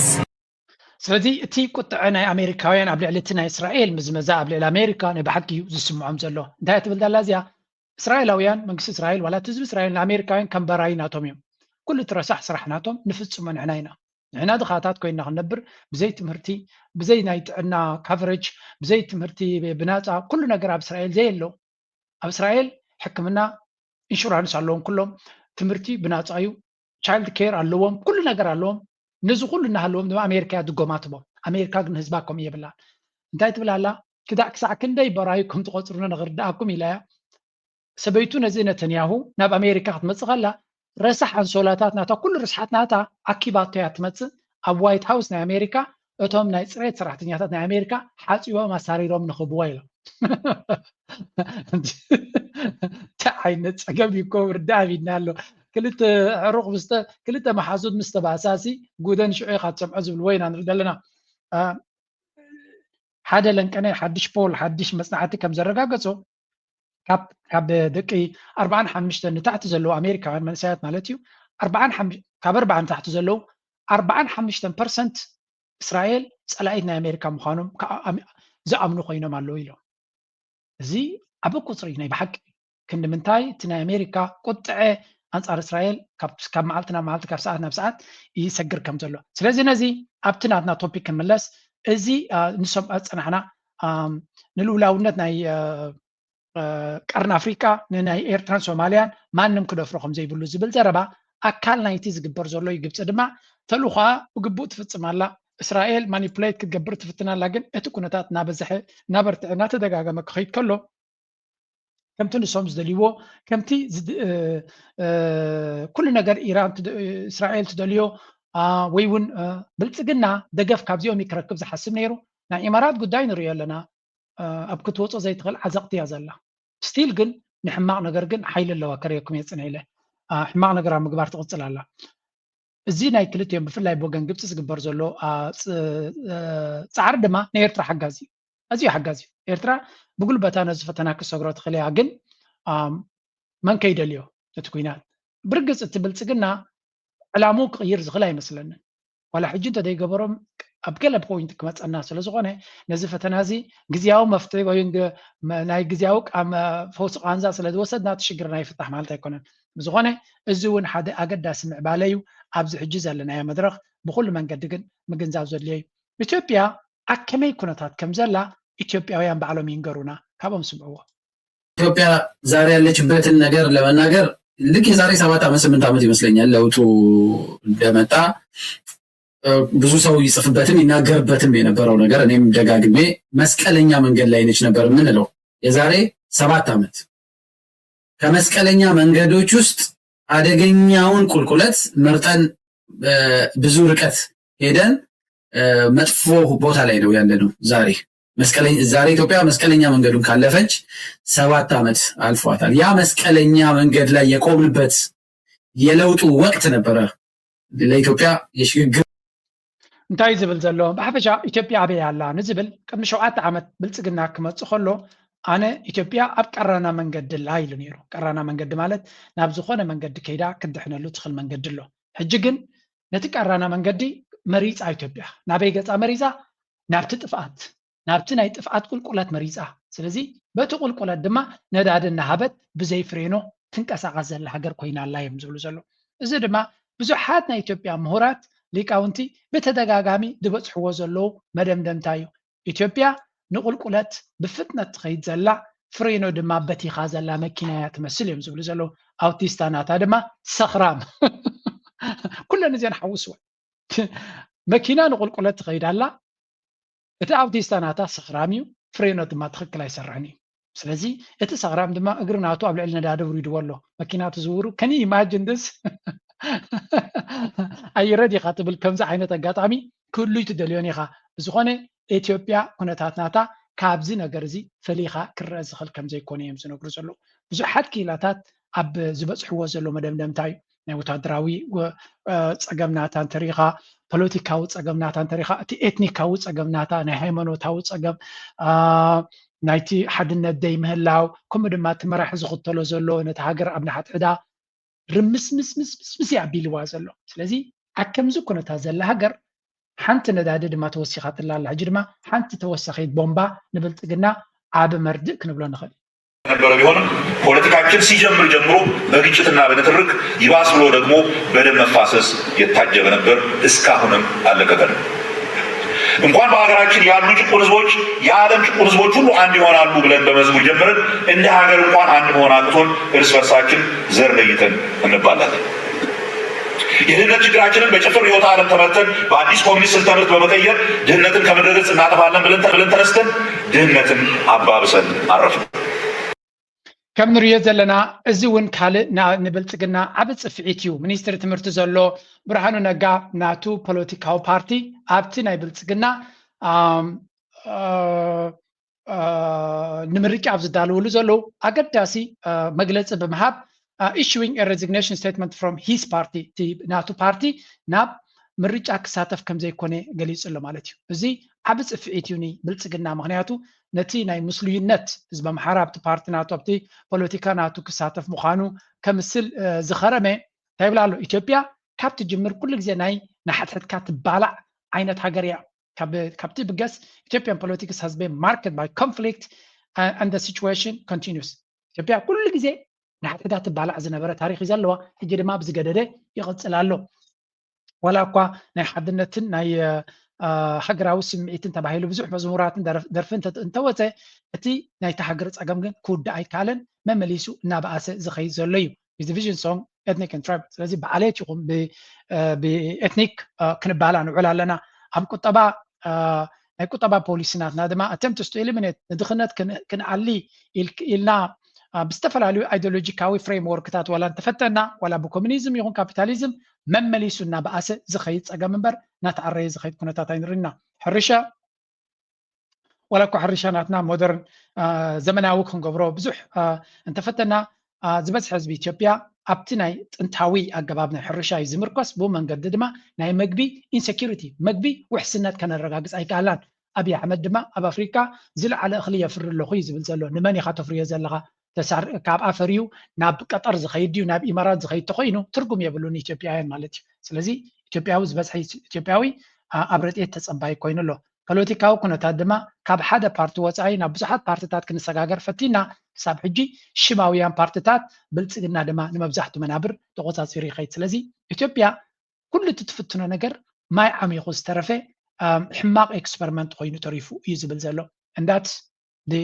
ስለዚ እቲ ቁጥዐ ናይ ኣሜሪካውያን ኣብ ልዕሊ እቲ ናይ እስራኤል ምዝመዛ ኣብ ልዕሊ ኣሜሪካ ናይ ብሓቂ እዩ ዝስምዖም ዘሎ። እንታይ ትብል ዳላ እዚኣ? እስራኤላውያን መንግስቲ እስራኤል ዋላ እቲ ህዝቢ እስራኤል ንኣሜሪካውያን ከም በራይ ናቶም እዮም። ኩሉ እቲ ረሳሕ ስራሕ ናቶም ንፍጽሞ ንሕና ኢና። ንሕና ድኻታት ኮይና ክንነብር ብዘይ ትምህርቲ፣ ብዘይ ናይ ጥዕና coverage፣ ብዘይ ትምህርቲ ብናፃ ኩሉ ነገር ኣብ እስራኤል ዘየሎ። ኣብ እስራኤል ሕክምና ኢንሹራንስ ኣለዎም ኩሎም፣ ትምህርቲ ብናፃ እዩ፣ child care ኣለዎም፣ ኩሉ ነገር ኣለዎም። ነዚ ኩሉ እናሃለዎም ድማ ኣሜሪካ እያ ድጎማ ትቦም። ኣሜሪካ ግን ህዝባ ከምኡ የብላን። እንታይ ትብል ኣላ? ክዳዕ ክሳዕ ክንደይ በራዩ ከም ትቆፅሩና ንክርድኣኩም ኢላ እያ። ሰበይቱ ነዚ ነተንያሁ ናብ ኣሜሪካ ክትመፅእ ከላ ረሳሕ ኣንሶላታት ናታ ኩሉ ርስሓት ናታ ኣኪባቶ እያ ትመፅእ። ኣብ ዋይት ሃውስ ናይ ኣሜሪካ እቶም ናይ ፅሬት ሰራሕተኛታት ናይ ኣሜሪካ ሓፂቦም ኣሳሪሮም ንኽብዎ ኢሎም። እንታይ ዓይነት ፀገም እዩ እኮ ርዳእ ቢድና ኣሎ። ክልተ ዕሩቕ ምስ ክልተ መሓዙት ምስ ተባእሳሲ ጉደን ሽዑ ኢኻ ትሰምዖ ዝብልዎ ኢና ንርኢ ዘለና። ሓደ ለንቀነ ሓድሽ ፖል ሓድሽ መፅናዕቲ ከም ዘረጋገፆ ካብ ደቂ ኣርባዓን ሓሙሽተን ንታሕቲ ዘለዉ ኣሜሪካውያን መንእሰያት ማለት እዩ ካብ ኣርባዓ ንታሕቲ ዘለዉ ኣርባዓን ሓሙሽተን ፐርሰንት እስራኤል ፀላኢት ናይ ኣሜሪካ ምዃኖም ዝኣምኑ ኮይኖም ኣለዉ ኢሎም። እዚ ዓቢ ቁፅሪ ናይ ብሓቂ ክንዲ ምንታይ እቲ ናይ ኣሜሪካ ቁጥዐ ኣንፃር እስራኤል ካብ መዓልቲ ናብ መዓልቲ ካብ ሰዓት ናብ ሰዓት ይሰግር ከም ዘሎ። ስለዚ ነዚ ኣብቲ ናትና ቶፒክ ክንምለስ እዚ ንሰምዖ ዝፀናሕና ንልኡላውነት ናይ ቀርኒ ኣፍሪቃ ንናይ ኤርትራን ሶማልያን ማንም ክደፍሮ ከም ዘይብሉ ዝብል ዘረባ ኣካል ናይቲ ዝግበር ዘሎ እዩ። ግብፂ ድማ ተልእኾኣ ብግቡእ ትፍፅም ኣላ። እስራኤል ማኒፑሌት ክትገብር ትፍትን ኣላ፣ ግን እቲ ኩነታት እናበዝሐ እናበርትዐ እናተደጋገመ ክኸይድ ከሎ ከምቲ ንሶም ዝደልይዎ ከምቲ ኩሉ ነገር ኢራን እስራኤል ትደልዮ ወይ እውን ብልፅግና ደገፍ ካብዚኦም ክረክብ ዝሓስብ ነይሩ። ናይ ኢማራት ጉዳይ ንሪኦ ኣለና። ኣብ ክትወፆ ዘይትኽእል ዓዘቕቲ እያ ዘላ። ስቲል ግን ንሕማቕ ነገር ግን ሓይሊ ኣለዋ ከርእየኩም እየ ፅንሕ ኢለ ሕማቕ ነገር ኣብ ምግባር ትቕፅል ኣላ። እዚ ናይ ክልቲኦም ብፍላይ ብወገን ግብፂ ዝግበር ዘሎ ፃዕሪ ድማ ንኤርትራ ሓጋዚ እዩ። ኣዝዩ ሓጋዚ እዩ። ኤርትራ ብጉልበታ ነዚ ፈተና ክሰግሮ ትኽእል እያ። ግን መን ከይደልዮ እቲ ኩናት ብርግፅ እቲ ብልፅግና ዕላምኡ ክቕይር ዝኽእል ኣይመስለንን። ዋላ ሕጂ እንተደይገበሮም ኣብ ገለ ፖይንት ክመፀና ስለዝኾነ ነዚ ፈተና እዚ ግዝያዊ መፍትሒ ወይ ናይ ግዝያዊ ፈውሲ ቃንዛ ስለዝወሰድና እቲ ሽግርና ይፍታሕ ማለት ኣይኮነን። ብዝኾነ እዚ እውን ሓደ ኣገዳሲ ምዕባለ እዩ። ኣብዚ ሕጂ ዘለናዮ መድረኽ ብኩሉ መንገዲ ግን ምግንዛብ ዘድልዮ እዩ። ኢትዮጵያ ኣብ ከመይ ኩነታት ከም ዘላ ኢትዮጵያውያን ባዕሎም ይንገሩና፣ ካብኦም ስምዕዎ። ኢትዮጵያ ዛሬ ያለችበትን ነገር ለመናገር ልክ የዛሬ ሰባት ዓመት ስምንት ዓመት ይመስለኛል ለውጡ እንደመጣ ብዙ ሰው ይጽፍበትም ይናገርበትም የነበረው ነገር እኔም ደጋግሜ መስቀለኛ መንገድ ላይ ነች ነበር የምንለው የዛሬ ሰባት ዓመት። ከመስቀለኛ መንገዶች ውስጥ አደገኛውን ቁልቁለት መርጠን ብዙ ርቀት ሄደን መጥፎ ቦታ ላይ ነው ያለነው ዛሬ። ዛሬ ኢትዮጵያ መስቀለኛ መንገዱን ካለፈች ሰባት ዓመት አልፏታል። ያ መስቀለኛ መንገድ ላይ የቆምንበት የለውጡ ወቅት ነበረ ለኢትዮጵያ የሽግግር እንታይ ዝብል ዘሎ ብሓፈሻ ኢትዮጵያ ኣበይ ኣላ ንዝብል ቅድሚ ሸውዓተ ዓመት ብልፅግና ክመፅእ ከሎ ኣነ ኢትዮጵያ ኣብ ቀራና መንገዲ ኣላ ኢሉ ነይሩ። ቀራና መንገዲ ማለት ናብ ዝኾነ መንገዲ ከይዳ ክትድሕነሉ ትኽእል መንገዲ ኣሎ። ሕጂ ግን ነቲ ቀራና መንገዲ መሪፃ ኢትዮጵያ ናበይ ገፃ መሪፃ? ናብቲ ጥፍኣት ናብቲ ናይ ጥፍኣት ቁልቁለት መሪፃ። ስለዚ በቲ ቁልቁለት ድማ ነዳዲ እናሃበት ብዘይ ፍሬኖ ትንቀሳቐስ ዘላ ሃገር ኮይና ኣላ እዮም ዝብሉ ዘለዉ። እዚ ድማ ብዙሓት ናይ ኢትዮጵያ ምሁራት ሊቃውንቲ ብተደጋጋሚ ዝበፅሕዎ ዘለዉ መደምደምታ እዩ። ኢትዮጵያ ንቁልቁለት ብፍጥነት ትኸይድ ዘላ ፍሬኖ ድማ በቲኻ ዘላ መኪና እያ ትመስል እዮም ዝብሉ ዘለዉ። ኣውቲስታ ናታ ድማ ሰኽራም። ኩለን እዚአን ሓውስወን። መኪና ንቁልቁለት ትኸይድ ኣላ። እቲ ኣውቲስታ ናታ ሰኽራም እዩ፣ ፍሬኖ ድማ ትኽክል ኣይሰርሕን እዩ። ስለዚ እቲ ሰኽራም ድማ እግሪ ናቱ ኣብ ልዕሊ ነዳዲ ውሪድዎ ኣሎ። መኪና ትዝውሩ፣ can you imagine this? ኣየረ ዲኻ ትብል። ከምዚ ዓይነት ኣጋጣሚ ክህሉ እዩ ትደልዮን ኢኻ። ብዝኾነ ኢትዮጵያ ኩነታት ናታ ካብዚ ነገር እዚ ፈሊኻ ክረአ ዝኽእል ከም ዘይኮነ እዮም ዝነግሩ ዘለዉ። ብዙሓት ክኢላታት ኣብ ዝበጽሕዎ ዘለዉ መደምደምታ እዩ። ናይ ወታደራዊ ወ-፣ እ፣ ጸገም ናታ እንተሪኢኻ፣ ፖለቲካዊ ጸገም ናታ እንተሪኢኻ፣ እቲ ኤትኒካዊ ጸገም ናታ፣ ናይ ሃይማኖታዊ ጸገም፣ አ፣ ናይቲ ሓድነት ዘይምህላው፣ ከምኡ ድማ እቲ መራሒ ዝኽተሎ ዘሎ ነቲ ሃገር ኣብ ንሓድሕዳ ርምስምስምስምስ እዩ ኣቢልዋ ዘሎ። ስለዚ ኣብ ከምዚ ኩነታት ዘላ ሃገር ሓንቲ ነዳዲ ድማ ተወሲኻትላ ኣላ። ሕጂ ድማ ሓንቲ ተወሳኺት ቦምባ ንብልጽግና ዓቢ መርድእ ክንብሎ ንኽእል። ነበረ። ቢሆንም ፖለቲካችን ሲጀምር ጀምሮ በግጭትና በንትርክ ይባስ ብሎ ደግሞ በደም መፋሰስ የታጀበ ነበር። እስካሁንም አልለቀቀንም። እንኳን በሀገራችን ያሉ ጭቁን ህዝቦች የዓለም ጭቁን ህዝቦች ሁሉ አንድ ይሆናሉ ብለን በመዝሙር ጀምረን እንደ ሀገር እንኳን አንድ መሆን አቅቶን እርስ በርሳችን ዘር ለይተን እንባላለን። የድህነት ችግራችንን በጭፍን ርዕዮተ ዓለም ተመርተን በአዲስ ኮሚኒስት ስልተ ምርት በመቀየር ድህነትን ከምድረ ገጽ እናጠፋለን ብለን ተ-፣ ብለን ተነስተን ድህነትን አባብሰን አረፍን። ከም ንሪኦ ዘለና፣ እዚ እውን ካልእ ና-፣ ንብልጽግና ዓቢ ጽፍዒት እዩ። ሚኒስትሪ ትምህርቲ ዘሎ ብርሃኑ ነጋ ናቱ ፖለቲካዊ ፓርቲ ኣብቲ ናይ ብልጽግና፣ ኣም፣ እ፣ እ፣ ንምርጫ ኣብ ዝዳለውሉ ዘለዉ ኣገዳሲ፣ እ፣ መግለጺ ብምሃብ፣ እ፣ issuing a resignation statement from his party፣ እቲ ናቱ ፓርቲ ናብ ምርጫ ክሳተፍ ከም ዘይኮነ ገሊጹ ኣሎ ማለት እዩ። እዚ ዓቢ ጽፍዒት እዩ ንብልጽግና፣ ምኽንያቱ ነቲ ናይ ምስሉይነት ህዝቢ ኣምሓራ ኣብቲ ፓርቲ ናቱ፣ ኣብቲ ፖለቲካ ናቱ ክሳተፍ ምዃኑ ከምስል፣ እ፣ ዝኸረመ እንታይ ይብል ኣሎ? ኢትዮጵያ ካብ ትጅምር ኩሉ ግዜ ናይ ንሓድሕድካ ትባላዕ ዓይነት ሃገር እያ። ካብ፣ ካብ ትብገስ Ethiopian politics has been marked by conflict, uh, and the situation continues። ኢትዮጵያ ኩሉ ግዜ ንሓድሕዳ ትባላዕ ዝነበረ ታሪኽ እዩ ዘለዋ፣ ሕጂ ድማ ብዝገደደ ይቕጽል ኣሎ። ዋላ እኳ ናይ ሓድነትን ናይ፣ እ፣ እ፣ ሃገራዊ ስምዒትን ተባሂሉ ብዙሕ መዝሙራትን ደርፍ-፣ ደርፊ እንተ-፣ እንተወጸ፣ እቲ ናይታ ሃገር ጸገም ግን ክውዳእ ኣይከኣለን፣ መመሊሱ እናበኣሰ ዝኸይድ ዘሎ እዩ። With division song, ethnic and tribal። ስለዚ ብዓሌት ይኹን ብ-፣ እ፣ ብኤትኒክ፣ እ፣ ክንባላ ንውዕል ኣለና። ኣብ ቁጠባ፣ እ፣ ናይ ቁጠባ ፖሊሲ ናትና ድማ attempts to eliminate፣ ንድኽነት ክን-፣ ክንኣሊ ኢል-፣ ኢልና፣ እ፣ ብዝተፈላለዩ ኣይዲዮሎጂካዊ ፍሬምወርክታት ዋላ እንተፈተና፣ ዋላ ብኮሚኒዝም ይኹን ካፒታሊዝም መመሊሱ እናበኣሰ ዝኸይድ ጸገም እምበር እናተዓረየ ዝኸይድ ኩነታት ኣይንርኢና። ሕርሻ፣ ዋላ እኳ ሕርሻ ናትና ሞደርን፣ እ፣ ዘመናዊ ክንገብሮ ብዙሕ፣ እ፣ እንተፈተና፣ እ፣ ዝበዝሐ ህዝቢ ኢትዮጵያ ኣብቲ ናይ ጥንታዊ ኣገባብ ናይ ሕርሻ እዩ ዝምርኮስ። ብኡ መንገዲ ድማ ናይ መግቢ ኢንሴኪሪቲ፣ መግቢ ውሕስነት ከነረጋግጽ ኣይከኣልናን። ኣብይ ኣሕመድ ድማ ኣብ ኣፍሪቃ ዝለዓለ እኽሊ የፍሪ ኣለኹ እዩ ዝብል ዘሎ። ንመን ኢኻ ተፍርዮ ዘለኻ? ተሳር-፣ ካብ ኣፈር እዩ ናብ ቀጠር ዝኸይድ ድዩ ናብ ኢማራት ዝኸይድ ተኾይኑ ትርጉም የብሉን ኢትዮጵያውያን ማለት እዩ። ስለዚ ኢትዮጵያዊ ዝበዝሐ ኢትዮጵያዊ፣ እ፣ ኣብ ረድኤት ተጸባይ ኮይኑ ኣሎ። ፖለቲካዊ ኩነታት ድማ ካብ ሓደ ፓርቲ ወጻኢ ናብ ብዙሓት ፓርቲታት ክንሰጋገር ፈቲና። ክሳብ ሕጂ ሽማውያን ፓርቲታት፣ ብልጽግና ድማ ንመብዛሕቱ መናብር ተቖጻጺሩ ይኸይድ። ስለዚ ኢትዮጵያ ኩሉ እቲ ትፍትኖ ነገር ማይ ዓሚኹ ዝተረፈ፣ ኣም፣ ሕማቕ ኤክስፐሪመንት ኮይኑ ተሪፉ እዩ ዝብል ዘሎ። And that's the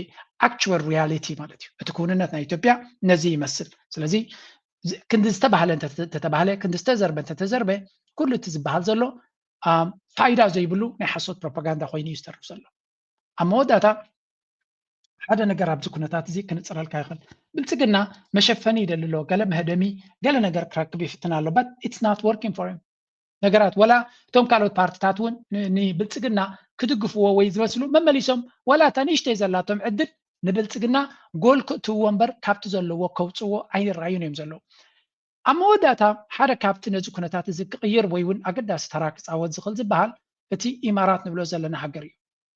actual reality ማለት እዩ። እቲ ክውንነት ናይ ኢትዮጵያ ነዚ ይመስል። ስለዚ ዝ-፣ ክንዲ ዝተባህለ እንተ-፣ እንተተባህለ፣ ክንዲ ዝተዘርበ እንተተዘርበ፣ ኩሉ እቲ ዝበሃል ዘሎ፣ ኣም፣ ፋይዳ ዘይብሉ ናይ ሓሶት ፕሮፓጋንዳ ኮይኑ እዩ ዝተርፍ ዘሎ። ኣብ መወዳእታ ሓደ ነገር ኣብዚ ኩነታት እዚ ክንጽረልካ ይኽእል። ብልጽግና መሸፈኒ ይደሊ ኣሎ፣ ገለ መህደሚ፣ ገለ ነገር ክረክብ ይፍትን ኣሎ። But it's not working for him። ነገራት ወላ እቶም ካልኦት ፓርቲታት እውን ን-፣ ንብልጽግና ክድግፍዎ ወይ ዝመስሉ መመሊሶም ወላ እታ ንእሽተይ ዘላቶም ዕድል ንብልጽግና ጎል ክእትውዎ እምበር ካብቲ ዘለዎ ከውጽዎ ኣይራዩን እዮም ዘለዉ። ኣብ መወዳእታ ሓደ ካብቲ ነዚ ኩነታት እዚ ክቕይር ወይ እውን ኣገዳሲ ተራ ክጻወት ዝኽእል ዝበሃል እቲ ኢማራት ንብሎ ዘለና ሃገር እዩ።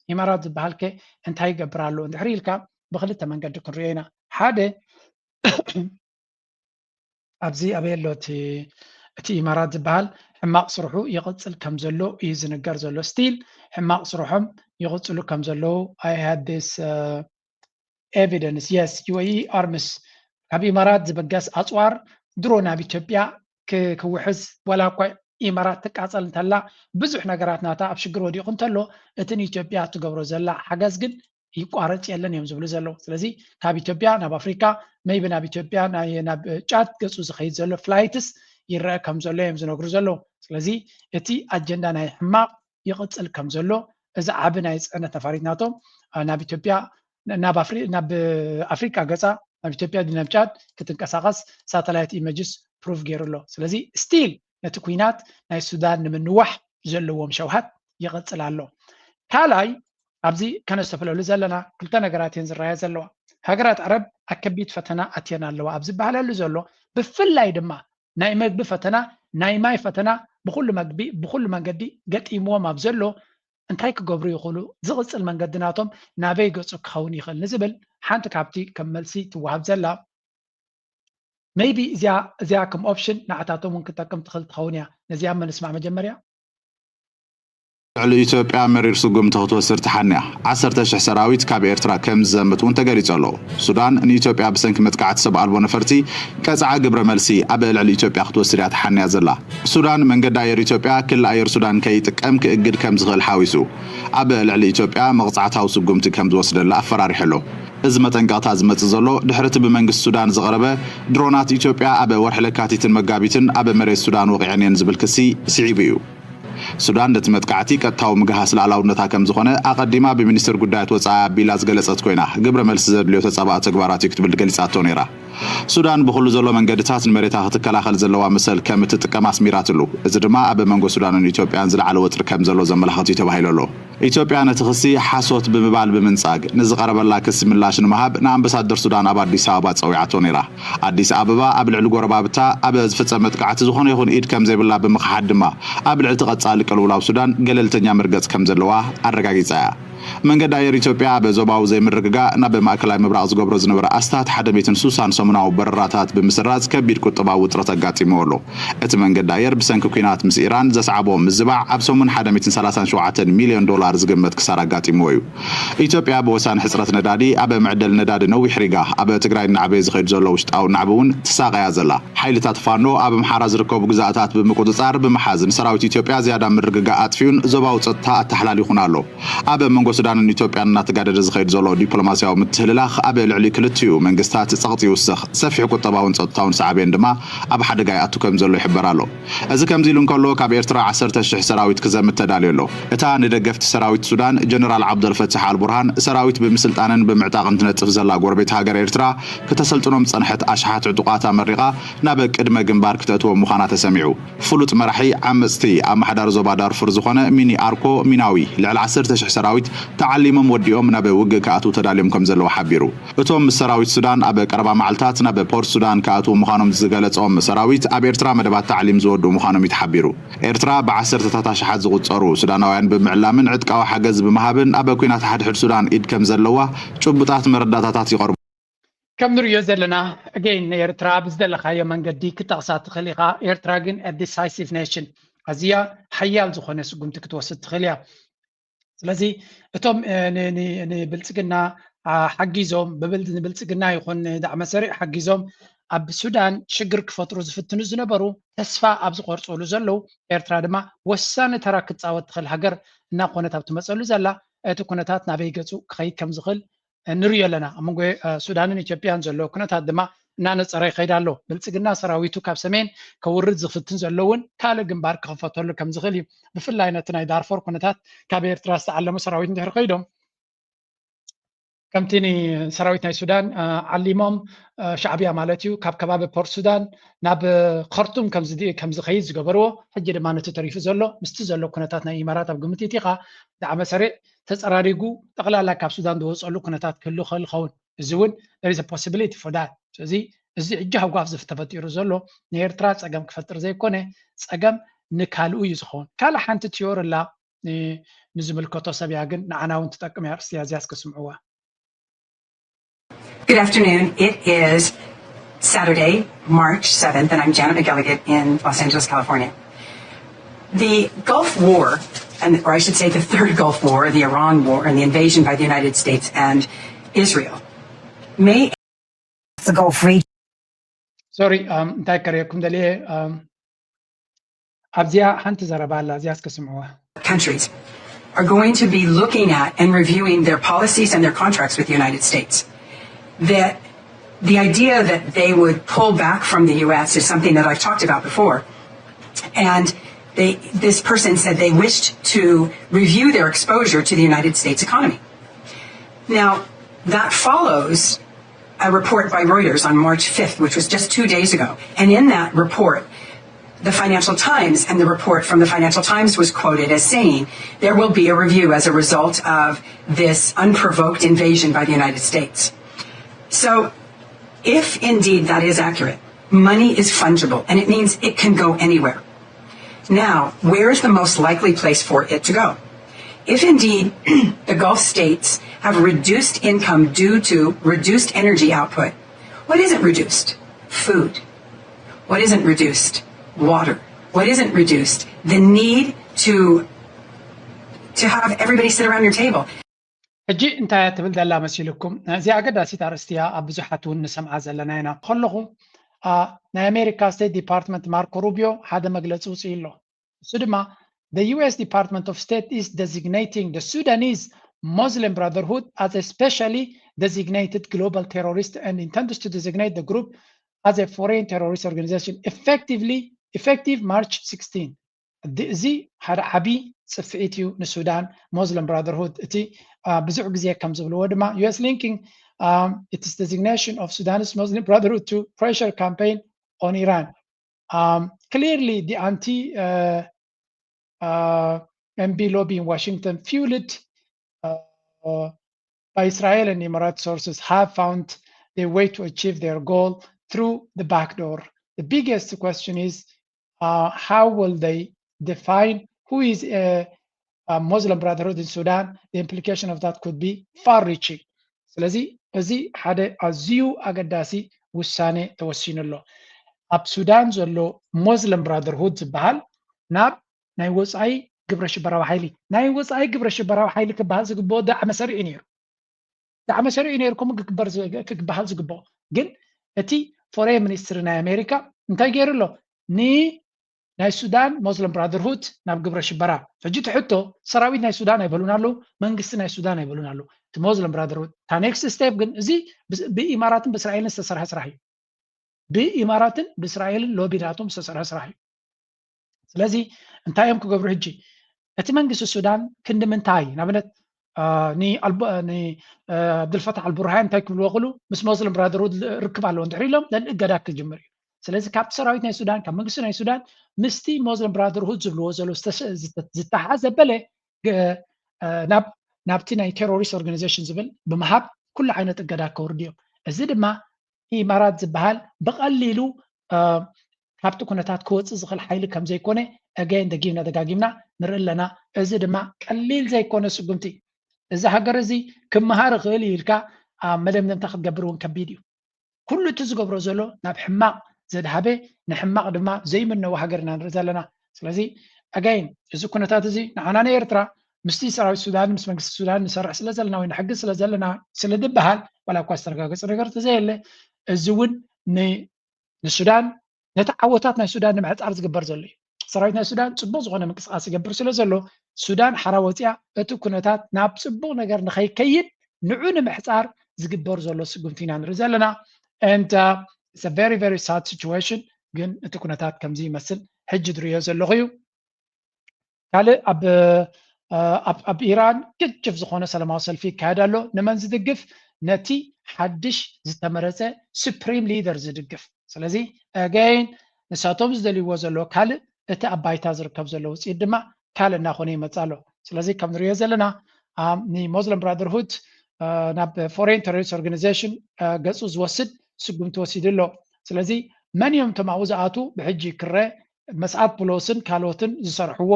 ኢማራት ዝበሃል ከ እንታይ ይገብር ኣሎ እንድሕር ኢልካ ብኽልተ መንገዲ ክንሪኦ ኢና። ሓደ ኣብዚ ኣበይ ኣሎ እቲ፣ እቲ ኢማራት ዝበሃል ሕማቕ ስርሑ ይቕጽል ከም ዘሎ እዩ ዝንገር ዘሎ። ስቲል ሕማቕ ስርሖም ይቕጽሉ ከም ዘለዉ I had this, uh, evidence, yes, ዩ ኤ ኢ ኣርምስ ካብ ኢማራት ዝብገስ ኣጽዋር ድሮ ናብ ኢትዮጵያ ክ-፣ ክውሕዝ ዋላ እኳ ኢማራት ትቃጸል እንተላ ብዙሕ ነገራት ናታ ኣብ ሽግር ወዲቑ እንተሎ እቲ ንኢትዮጵያ ትገብሮ ዘላ ሓገዝ ግን ይቋረፅ የለን እዮም ዝብሉ ዘለዉ። ስለዚ ካብ ኢትዮጵያ ናብ ኣፍሪካ maybe ናብ ኢትዮጵያ ናብ ጫድ ገፁ ዝኸይድ ዘሎ flights ይረአ ከም ዘሎ እዮም ዝነግሩ ዘለዉ። ስለዚ እቲ ኣጀንዳ ናይ ሕማቕ ይቕፅል ከም ዘሎ፣ እዚ ዓቢ ናይ ፅዕነት ነፋሪት ናቶም ናብ ኢትዮጵያ ናብ ኣፍሪቃ ገፃ ናብ ኢትዮጵያ ናብ ጫድ ክትንቀሳቐስ satellite images prove ገይሩ ኣሎ። ስለዚ still ነቲ ኲናት ናይ ሱዳን ንምንዋሕ ዘለዎም ሸውሃት ይቐፅል ኣሎ። ካልኣይ ኣብዚ ከነስተፍለሉ ዘለና ክልተ ነገራት እየን ዝረኣያ ዘለዋ። ሃገራት ዓረብ ኣብ ከቢድ ፈተና ኣትየን ኣለዋ ኣብ ዝበሃለሉ ዘሎ ብፍላይ ድማ ናይ መግቢ ፈተና ናይ ማይ ፈተና ብኩሉ መግቢ ብኩሉ መንገዲ ገጢምዎም ኣብ ዘሎ እንታይ ክገብሩ ይኽእሉ? ዝቕፅል መንገዲ ናቶም ናበይ ገፁ ክኸውን ይኽእል ንዝብል ሓንቲ ካብቲ ከም መልሲ ትወሃብ ዘላ maybe እዚኣ እዚኣ ከም option ንዓታቶም እውን ክጠቅም ትኽእል ትኸውን እያ። ነዚኣ እሞ ንስማዕ መጀመርያ። ልዕሊ ኢትዮጵያ መሪር ስጉምቲ ክትወስድ ተሓንያ። ዓሰርተ ሽሕ ሰራዊት ካብ ኤርትራ ከም ዝዘምት እውን ተገሊጹ ኣሎ። ሱዳን ንኢትዮጵያ ብሰንኪ መጥቃዕቲ ሰብ ኣልቦ ነፈርቲ ቀጽዓ ግብረ መልሲ ኣብ ልዕሊ ኢትዮጵያ ክትወስድ እያ ተሓንያ ዘላ። ሱዳን መንገዲ ኣየር ኢትዮጵያ ክሊ ኣየር ሱዳን ከይጥቀም ክእግድ ከም ዝኽእል ሓዊሱ ኣብ ልዕሊ ኢትዮጵያ መቕጻዕታዊ ስጉምቲ ከም ዝወስደላ ኣፈራሪሑ ኣሎ። እዚ መጠንቀቕታ ዝመጽእ ዘሎ ድሕሪ እቲ ብመንግስቲ ሱዳን ዝቐረበ ድሮናት ኢትዮጵያ ኣብ ወርሒ ለካቲትን መጋቢትን ኣብ መሬት ሱዳን ወቒዐን እየን ዝብል ክሲ ስዒቡ እዩ። ሱዳን ነቲ መጥቃዕቲ ቀጥታዊ ምግሃስ ልኣላውነታ ከም ዝኾነ ኣቐዲማ ብሚኒስትር ጉዳያት ወጻኢ ኣቢላ ዝገለጸት ኮይና፣ ግብረ መልሲ ዘድልዮ ተጻባኢ ተግባራት እዩ ክትብል ገሊጻቶ ነይራ። ሱዳን ብኹሉ ዘሎ መንገድታት ንመሬታ ክትከላኸል ዘለዋ መሰል ከም እትጥቀም ኣስሚራትሉ። እዚ ድማ ኣብ መንጎ ሱዳንን ኢትዮጵያን ዝለዓለ ወጥሪ ከም ዘሎ ዘመላኽት እዩ ተባሂሉ ኣሎ። ኢትዮጵያ ነቲ ክሲ ሓሶት ብምባል ብምንጻግ፣ ንዝቐረበላ ክሲ ምላሽ ንምሃብ ንኣምባሳደር ሱዳን ኣብ ኣዲስ ኣበባ ጸዊዓቶ ነይራ። ኣዲስ ኣበባ ኣብ ልዕሊ ጎረባብታ ኣብ ዝፍጸም መጥቃዕቲ ዝኾነ ይኹን ኢድ ከም ዘይብላ ብምኽሓድ ድማ፣ ኣብ ልዕሊ እቲ ቀጻሊ ቅልውላው ሱዳን ገለልተኛ መርገጽ ከም ዘለዋ ኣረጋጊጻ እያ። መንገዲ ኣየር ኢትዮጵያ ኣብ ዞባዊ ዘይምርግጋእ ናብ ማእከላይ ምብራቕ ዝገብሮ ዝነበረ ኣስታት ሓደ ሚእትን ስሳን ሰሙናዊ በረራታት ብምስራዝ ከቢድ ቁጠባዊ ውጥረት ኣጋጢምዎ ኣሎ። እቲ መንገዲ ኣየር ብሰንኪ ኲናት ምስ ኢራን ዘስዓቦ ምዝባዕ ኣብ ሰሙን ሓደ ሚእትን ሰላሳን ሸውዓተን ሚልዮን ዶላር ዝግመት ክሳራ ኣጋጢምዎ እዩ። ኢትዮጵያ ብወሳኒ ሕጽረት ነዳዲ ኣብ መዕደሊ ነዳዲ ነዊሕ ሪጋ ኣብ ትግራይ እናዕበየ ዝኸይድ ዘሎ ውሽጣዊ ናዕቢ እውን ትሳቐያ ዘላ። ሓይልታት ፋኖ ኣብ ኣምሓራ ዝርከቡ ግዛእታት ብምቁጽጻር ብምሓዝ ንሰራዊት ኢትዮጵያ ዝያዳ ምርግጋእ ኣጥፊኡን ዞባዊ ጸጥታ ኣተሓላሊኹን ኣሎ። ኣብ መንጎ ሱዳንን ኢትዮጵያን እናተጋደደ ዝኸይድ ዘሎ ዲፕሎማስያዊ ምትህልላኽ ኣብ ልዕሊ ክልቲኡ መንግስታት ጸቕጢ ይውስኽ፣ ሰፊሕ ቁጠባውን ጸጥታውን ሳዕቤን ድማ ኣብ ሓደጋ ይኣቱ ከም ዘሎ ይሕበር ኣሎ። እዚ ከምዚ ኢሉ እንከሎ ካብ ኤርትራ ዓሰርተ ሽሕ ሰራዊት ክዘምት ተዳልዩ ኣሎ። እታ ንደገፍቲ ሰራዊት ሱዳን ጀነራል ዓብደልፈታሕ ኣልቡርሃን ሰራዊት ብምስልጣንን ብምዕጣቕን ትነጥፍ ዘላ ጎረቤት ሃገር ኤርትራ ክተሰልጥኖም ዝጸንሐት ኣሽሓት ዕጡቓት ኣመሪቓ ናብ ቅድመ ግንባር ክተእትዎም ምዃና ተሰሚዑ። ፍሉጥ መራሒ ዓመጽቲ ኣመሓዳሪ ዞባ ዳርፉር ዝኾነ ሚኒ ኣርኮ ሚናዊ ልዕሊ ዓሰርተ ሽሕ ሰራዊት ተዓሊሞም ወዲኦም ናብ ውግእ ክኣትዉ ተዳልዮም ከም ዘለዉ ሓቢሩ። እቶም ምስ ሰራዊት ሱዳን ኣብ ቀረባ መዓልታት ናብ ፖርት ሱዳን ክኣትዉ ምዃኖም ዝገለጾም ሰራዊት ኣብ ኤርትራ መደባት ታዕሊም ዝወድኡ ምዃኖም እዩ ተሓቢሩ። ኤርትራ ብዓሰርተታት ኣሽሓት ዝቑጸሩ ሱዳናውያን ብምዕላምን ዕጥቃዊ ሓገዝ ብምሃብን ኣብ ኲናት ሓድሕድ ሱዳን ኢድ ከም ዘለዋ ጭቡጣት መረዳእታታት ይቐርቡ። ከም ንሪኦ ዘለና again ኤርትራ ብዝደለኻዮ መንገዲ ክጠቕሳ ትኽእል ኢኻ። ኤርትራ ግን a decisive nation ኣዝያ ሓያል ዝኾነ ስጉምቲ ክትወስድ ትኽእል እያ። ስለዚ እቶም ንብልፅግና ሓጊዞም ንብልፅግና ይኹን ንዳዕመ ሰሪዕ ሓጊዞም ኣብ ሱዳን ሽግር ክፈጥሩ ዝፍትኑ ዝነበሩ ተስፋ ኣብ ዝቆርፅሉ ዘለዉ ኤርትራ ድማ ወሳኒ ተራ ክትፃወት ትኽእል ሃገር እናኾነት ኣብ ትመፀሉ ዘላ እቲ ኩነታት ናበይ ገፁ ክኸይድ ከም ዝኽእል ንሪኦ ኣለና። ኣብ መንጎ ሱዳንን ኢትዮጵያን ዘሎ ኩነታት ድማ እናነፀረ ይኸይድ ኣሎ። ብልፅግና ሰራዊቱ ካብ ሰሜን ከውርድ ዝፍትን ዘሎ እውን ካልእ ግንባር ክኽፈተሉ ከም ዝኽእል እዩ። ብፍላይ ነቲ ናይ ዳርፎር ኩነታት ካብ ኤርትራ ዝተዓለሙ ሰራዊት እንድሕር ከይዶም ከምቲ ንሰራዊት ናይ ሱዳን ዓሊሞም ሻዕብያ ማለት እዩ ካብ ከባቢ ፖርት ሱዳን ናብ ኸርቱም ከም ዝኸይድ ዝገበርዎ ሕጂ ድማ ነቲ ተሪፉ ዘሎ ምስቲ ዘሎ ኩነታት ናይ ኢማራት ኣብ ግምት ኢኻ ዳዕመ ሰሪዕ ተፀራሪጉ ጠቕላላ ካብ ሱዳን ዝወፀሉ ኩነታት ክህሉ ክእል ኸውን እዚ እውን there is a possibility for that ስለዚ እዚ ሕጂ ሃጓፍ ተፈጢሩ ዘሎ ንኤርትራ ፀገም ክፈጥር ዘይኮነ ፀገም ንካልኡ እዩ ዝኸውን ካልእ ሓንቲ ትዮሪ ኣላ ንዝምልከቶ ሰብ እያ ግን ንዓና እውን ትጠቅም እያ ርእስቲ እያ እዚያስ ክስምዕዋ Good afternoon. It is Saturday, March seventh, and I'm Janet McElligott in Los Angeles, California. The Gulf War, and, or I should say the third Gulf War, the Iran War, and the invasion by the United States and Israel, may the Gulf region. Sorry, እንታይ ከሪኩም ደልየ ኣብዚኣ ሓንቲ ዘረባ ኣላ እዚኣ እስከ ስምዕዋ countries. are going to be looking at and reviewing their policies and their contracts with the United States. That the idea that they would pull back from the U S is something that I've talked about before. And they, this person said they wished to review their exposure to the United States economy. Now, that follows a report by Reuters on March fifth, which was just two days ago. And in that report, the Financial Times, and the report from the Financial Times was quoted as saying there will be a review as a result of this unprovoked invasion by the United States. So, if indeed that is accurate, money is fungible, and it means it can go anywhere. Now, where is the most likely place for it to go? If indeed the Gulf states have reduced income due to reduced energy output, what isn't reduced? Food. What isn't reduced? Water. What isn't reduced? The need to to have everybody sit around your table. ሕጂ እንታይ እያ ትብል ዘላ መሲልኩም? እዚኣ ኣገዳሲት ኣርእስቲ እያ፣ ኣብ ብዙሓት እውን ንሰምዓ ዘለና ኢና። ከለኹ፣ አ፣ ናይ ኣሜሪካ ስቴት ዲፓርትመንት ማርኮ ሩቢዮ ሓደ መግለፂ ውፅኢ ኣሎ። እሱ ድማ the U S Department of State is designating the Sudanese Muslim Brotherhood as a specially designated global terrorist and intends to designate the group as a foreign terrorist organization effectively effective March sixteen. እዚ ሓደ ዓቢ ጽፍዒት እዩ ንሱዳን። ሞስሊም ብራደርሁድ እቲ ብዙሕ ግዜ ከም ዝብልዎ ድማ U S linking its designation of Sudanese Muslim Brotherhood to pressure campaign on Iran. Clearly the anti M B lobby in Washington, fueled by Israel and Emirates sources, have found their way to achieve their goal through the back door. The biggest question is, uh, how will they define who is a, a Muslim Brotherhood in Sudan? The implication of that could be far-reaching. ስለዚ እዚ ሓደ ኣዝዩ ኣገዳሲ ውሳነ ተወሲኑ ኣሎ። ኣብ ሱዳን ዘሎ ሞስሊም ብራደርሁድ ዝበሃል ናብ ናይ ወፃኢ ግብረ ሽበራዊ ሓይሊ፣ ናይ ወፃኢ ግብረ ሽበራዊ ሓይሊ ክበሃል ዝግብኦ ዳዕመ ሰሪዑ ነይሩ። ዳዕመ ሰሪዑ ነይሩ፣ ከምኡ ክግበር ዝ- ክበሃል ዝግብኦ። ግን እቲ ፎሬን ሚኒስትሪ ናይ ኣሜሪካ እንታይ ገይሩ ኣሎ? ንናይ ሱዳን ሞስሊም ብራደርሁድ ናብ ግብረ ሽበራ። ሕጂ እቲ ሕቶ፣ ሰራዊት ናይ ሱዳን ኣይበሉን ኣለዉ፣ መንግስቲ ናይ ሱዳን ኣይበሉን ኣለዉ። እቲ ሞስሊም ብራደርሁድ እታ ኔክስት ስቴፕ ግን፣ እዚ ብ- ብኢማራትን ብእስራኤልን ዝተሰርሐ ስራሕ እዩ። ብኢማራትን ብእስራኤልን ሎቢ ናቶም ዝተሰርሐ ስራሕ እዩ። ስለዚ እንታይ እዮም ክገብሩ ሕጂ? እቲ መንግስቲ ሱዳን ክንዲ ምንታይ፣ ንኣብነት ንኣልቡርሃን እንታይ ክብልዎ ክሉ፣ ምስ ሞስሊም ብራደርሁድ ርክብ ኣለዎ እንድሕር ኢሎም፣ ዘን እገዳ ክጅምር እዩ። ስለዚ ካብቲ ሰራዊት ናይ ሱዳን፣ ካብ መንግስቲ ናይ ሱዳን ምስቲ ሞስሊም ብራደርሁድ ዝብልዎ ዘሎ ዝተሓዘበለ ናብቲ ናይ ቴሮሪስት ኦርጋናይዜሽን ዝብል ብምሃብ ኩሉ ዓይነት እገዳ ከውርድ እዮም። እዚ ድማ ኢማራት ዝበሃል ብቐሊሉ ካብቲ ኩነታት ክወፅእ ዝኽእል ሓይሊ ከም ዘይኮነ ኣገይን ደጊምና ደጋጊምና ንርኢ ኣለና። እዚ ድማ ቀሊል ዘይኮነ ስጉምቲ፣ እዚ ሃገር እዚ ክመሃር ይኽእል እዩ ኢልካ ኣብ መደምደምታ ክትገብር እውን ከቢድ እዩ። ኩሉ እቲ ዝገብሮ ዘሎ ናብ ሕማቕ ዘድሃበ፣ ንሕማቕ ድማ ዘይምነው ሃገር ኢና ንርኢ ዘለና። ስለዚ ኣገይን እዚ ኩነታት እዚ ንዓና ንኤርትራ ምስቲ ሰራዊት ሱዳን ምስ መንግስቲ ሱዳን ንሰርሕ ስለ ዘለና ወይ ንሕግዝ ስለ ዘለና ስለ ዝበሃል ዋላ እኳ ዝተረጋገፀ ነገር ተዘየለ፣ እዚ እውን ንሱዳን ነቲ ዓወታት ናይ ሱዳን ንምሕፃር ዝግበር ዘሎ እዩ። ሰራዊት ናይ ሱዳን ፅቡቅ ዝኾነ ምንቅስቃስ ይገብር ስለ ዘሎ ሱዳን ሓራ ወፂኣ እቲ ኩነታት ናብ ፅቡቅ ነገር ንኸይከይድ ንዑ ንምሕፃር ዝግበር ዘሎ ስጉምቲ ኢና ንርኢ ዘለና። And it's a very very sad situation። ግን እቲ ኩነታት ከምዚ ይመስል ሕጂ ዝርእዮ ዘለኹ እዩ። ካልእ ኣብ ኣብ ኢራን ግጭፍ ዝኾነ ሰላማዊ ሰልፊ ይካየድ ኣሎ። ንመን ዝድግፍ? ነቲ ሓድሽ ዝተመረፀ ሱፕሪም ሊደር ዝድግፍ። ስለዚ ኣገይን ንሳቶም ዝደልይዎ ዘሎ ካልእ፣ እቲ ኣብ ባይታ ዝርከብ ዘሎ ውፅኢት ድማ ካልእ እናኾነ ይመፅእ ኣሎ። ስለዚ ከም ንሪኦ ዘለና ንሞስሊም ብራደርሁድ ናብ ፎሬን ቴሮሪስት ኦርጋናይዜሽን ገፁ ዝወስድ ስጉምቲ ወሲዱ ኣሎ። ስለዚ መን እዮም እቶም ኣብኡ ዝኣትዉ ብሕጂ ክረ መስኣት ብሎስን ካልኦትን ዝሰርሕዎ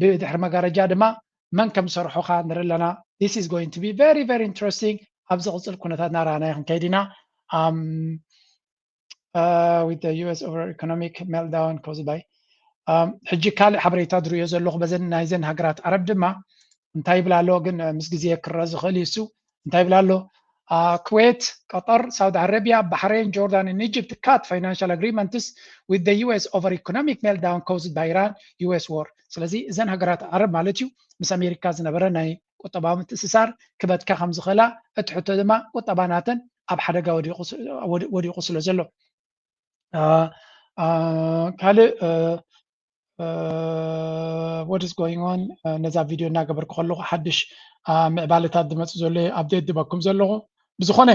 ብድሕሪ መጋረጃ ድማ መን ከም ዝሰርሖ ኸዓ ንርኢ ኣለና። This is going to be very very interesting። ኣብ ዝቕፅል ኩነታት እናረኣናዮ ክንከይድ ኢና። Um, uh, with the U S over economic meltdown caused by ሕጂ ካልእ ሓበሬታ ዝርእዮ ዘለኹ በዘን ናይዘን ሃገራት ዓረብ ድማ እንታይ ይብል ኣሎ ግን ምስ ግዜ ክረአ ዝኽእል እዩ እሱ እንታይ ይብል ኣሎ ኩዌት፣ ቀጠር፣ ሳውዲ ዓረቢያ፣ ባሕሬን፣ ጆርዳን and Egypt cut financial agreements with the U S over economic meltdown caused by Iran U S war። ስለዚ እዘን ሃገራት ዓረብ ማለት እዩ ምስ ኣሜሪካ ዝነበረ ናይ ቁጠባዊ ምትእስሳር ክበትካ ከም ዝኽእላ፣ እቲ ሕቶ ድማ ቁጠባ ናተን ኣብ ሓደጋ ወዲቑ ስ- ወዲ- ወዲቑ ስለ ዘሎ። ካልእ what is going on? ነዛ ቪድዮ እናገበርኩ ከለኹ ሓድሽ ምዕባለታት ዝመፁ ዘሎ ኣብዴት ዝበኩም ዘለኹ። ብዝኾነ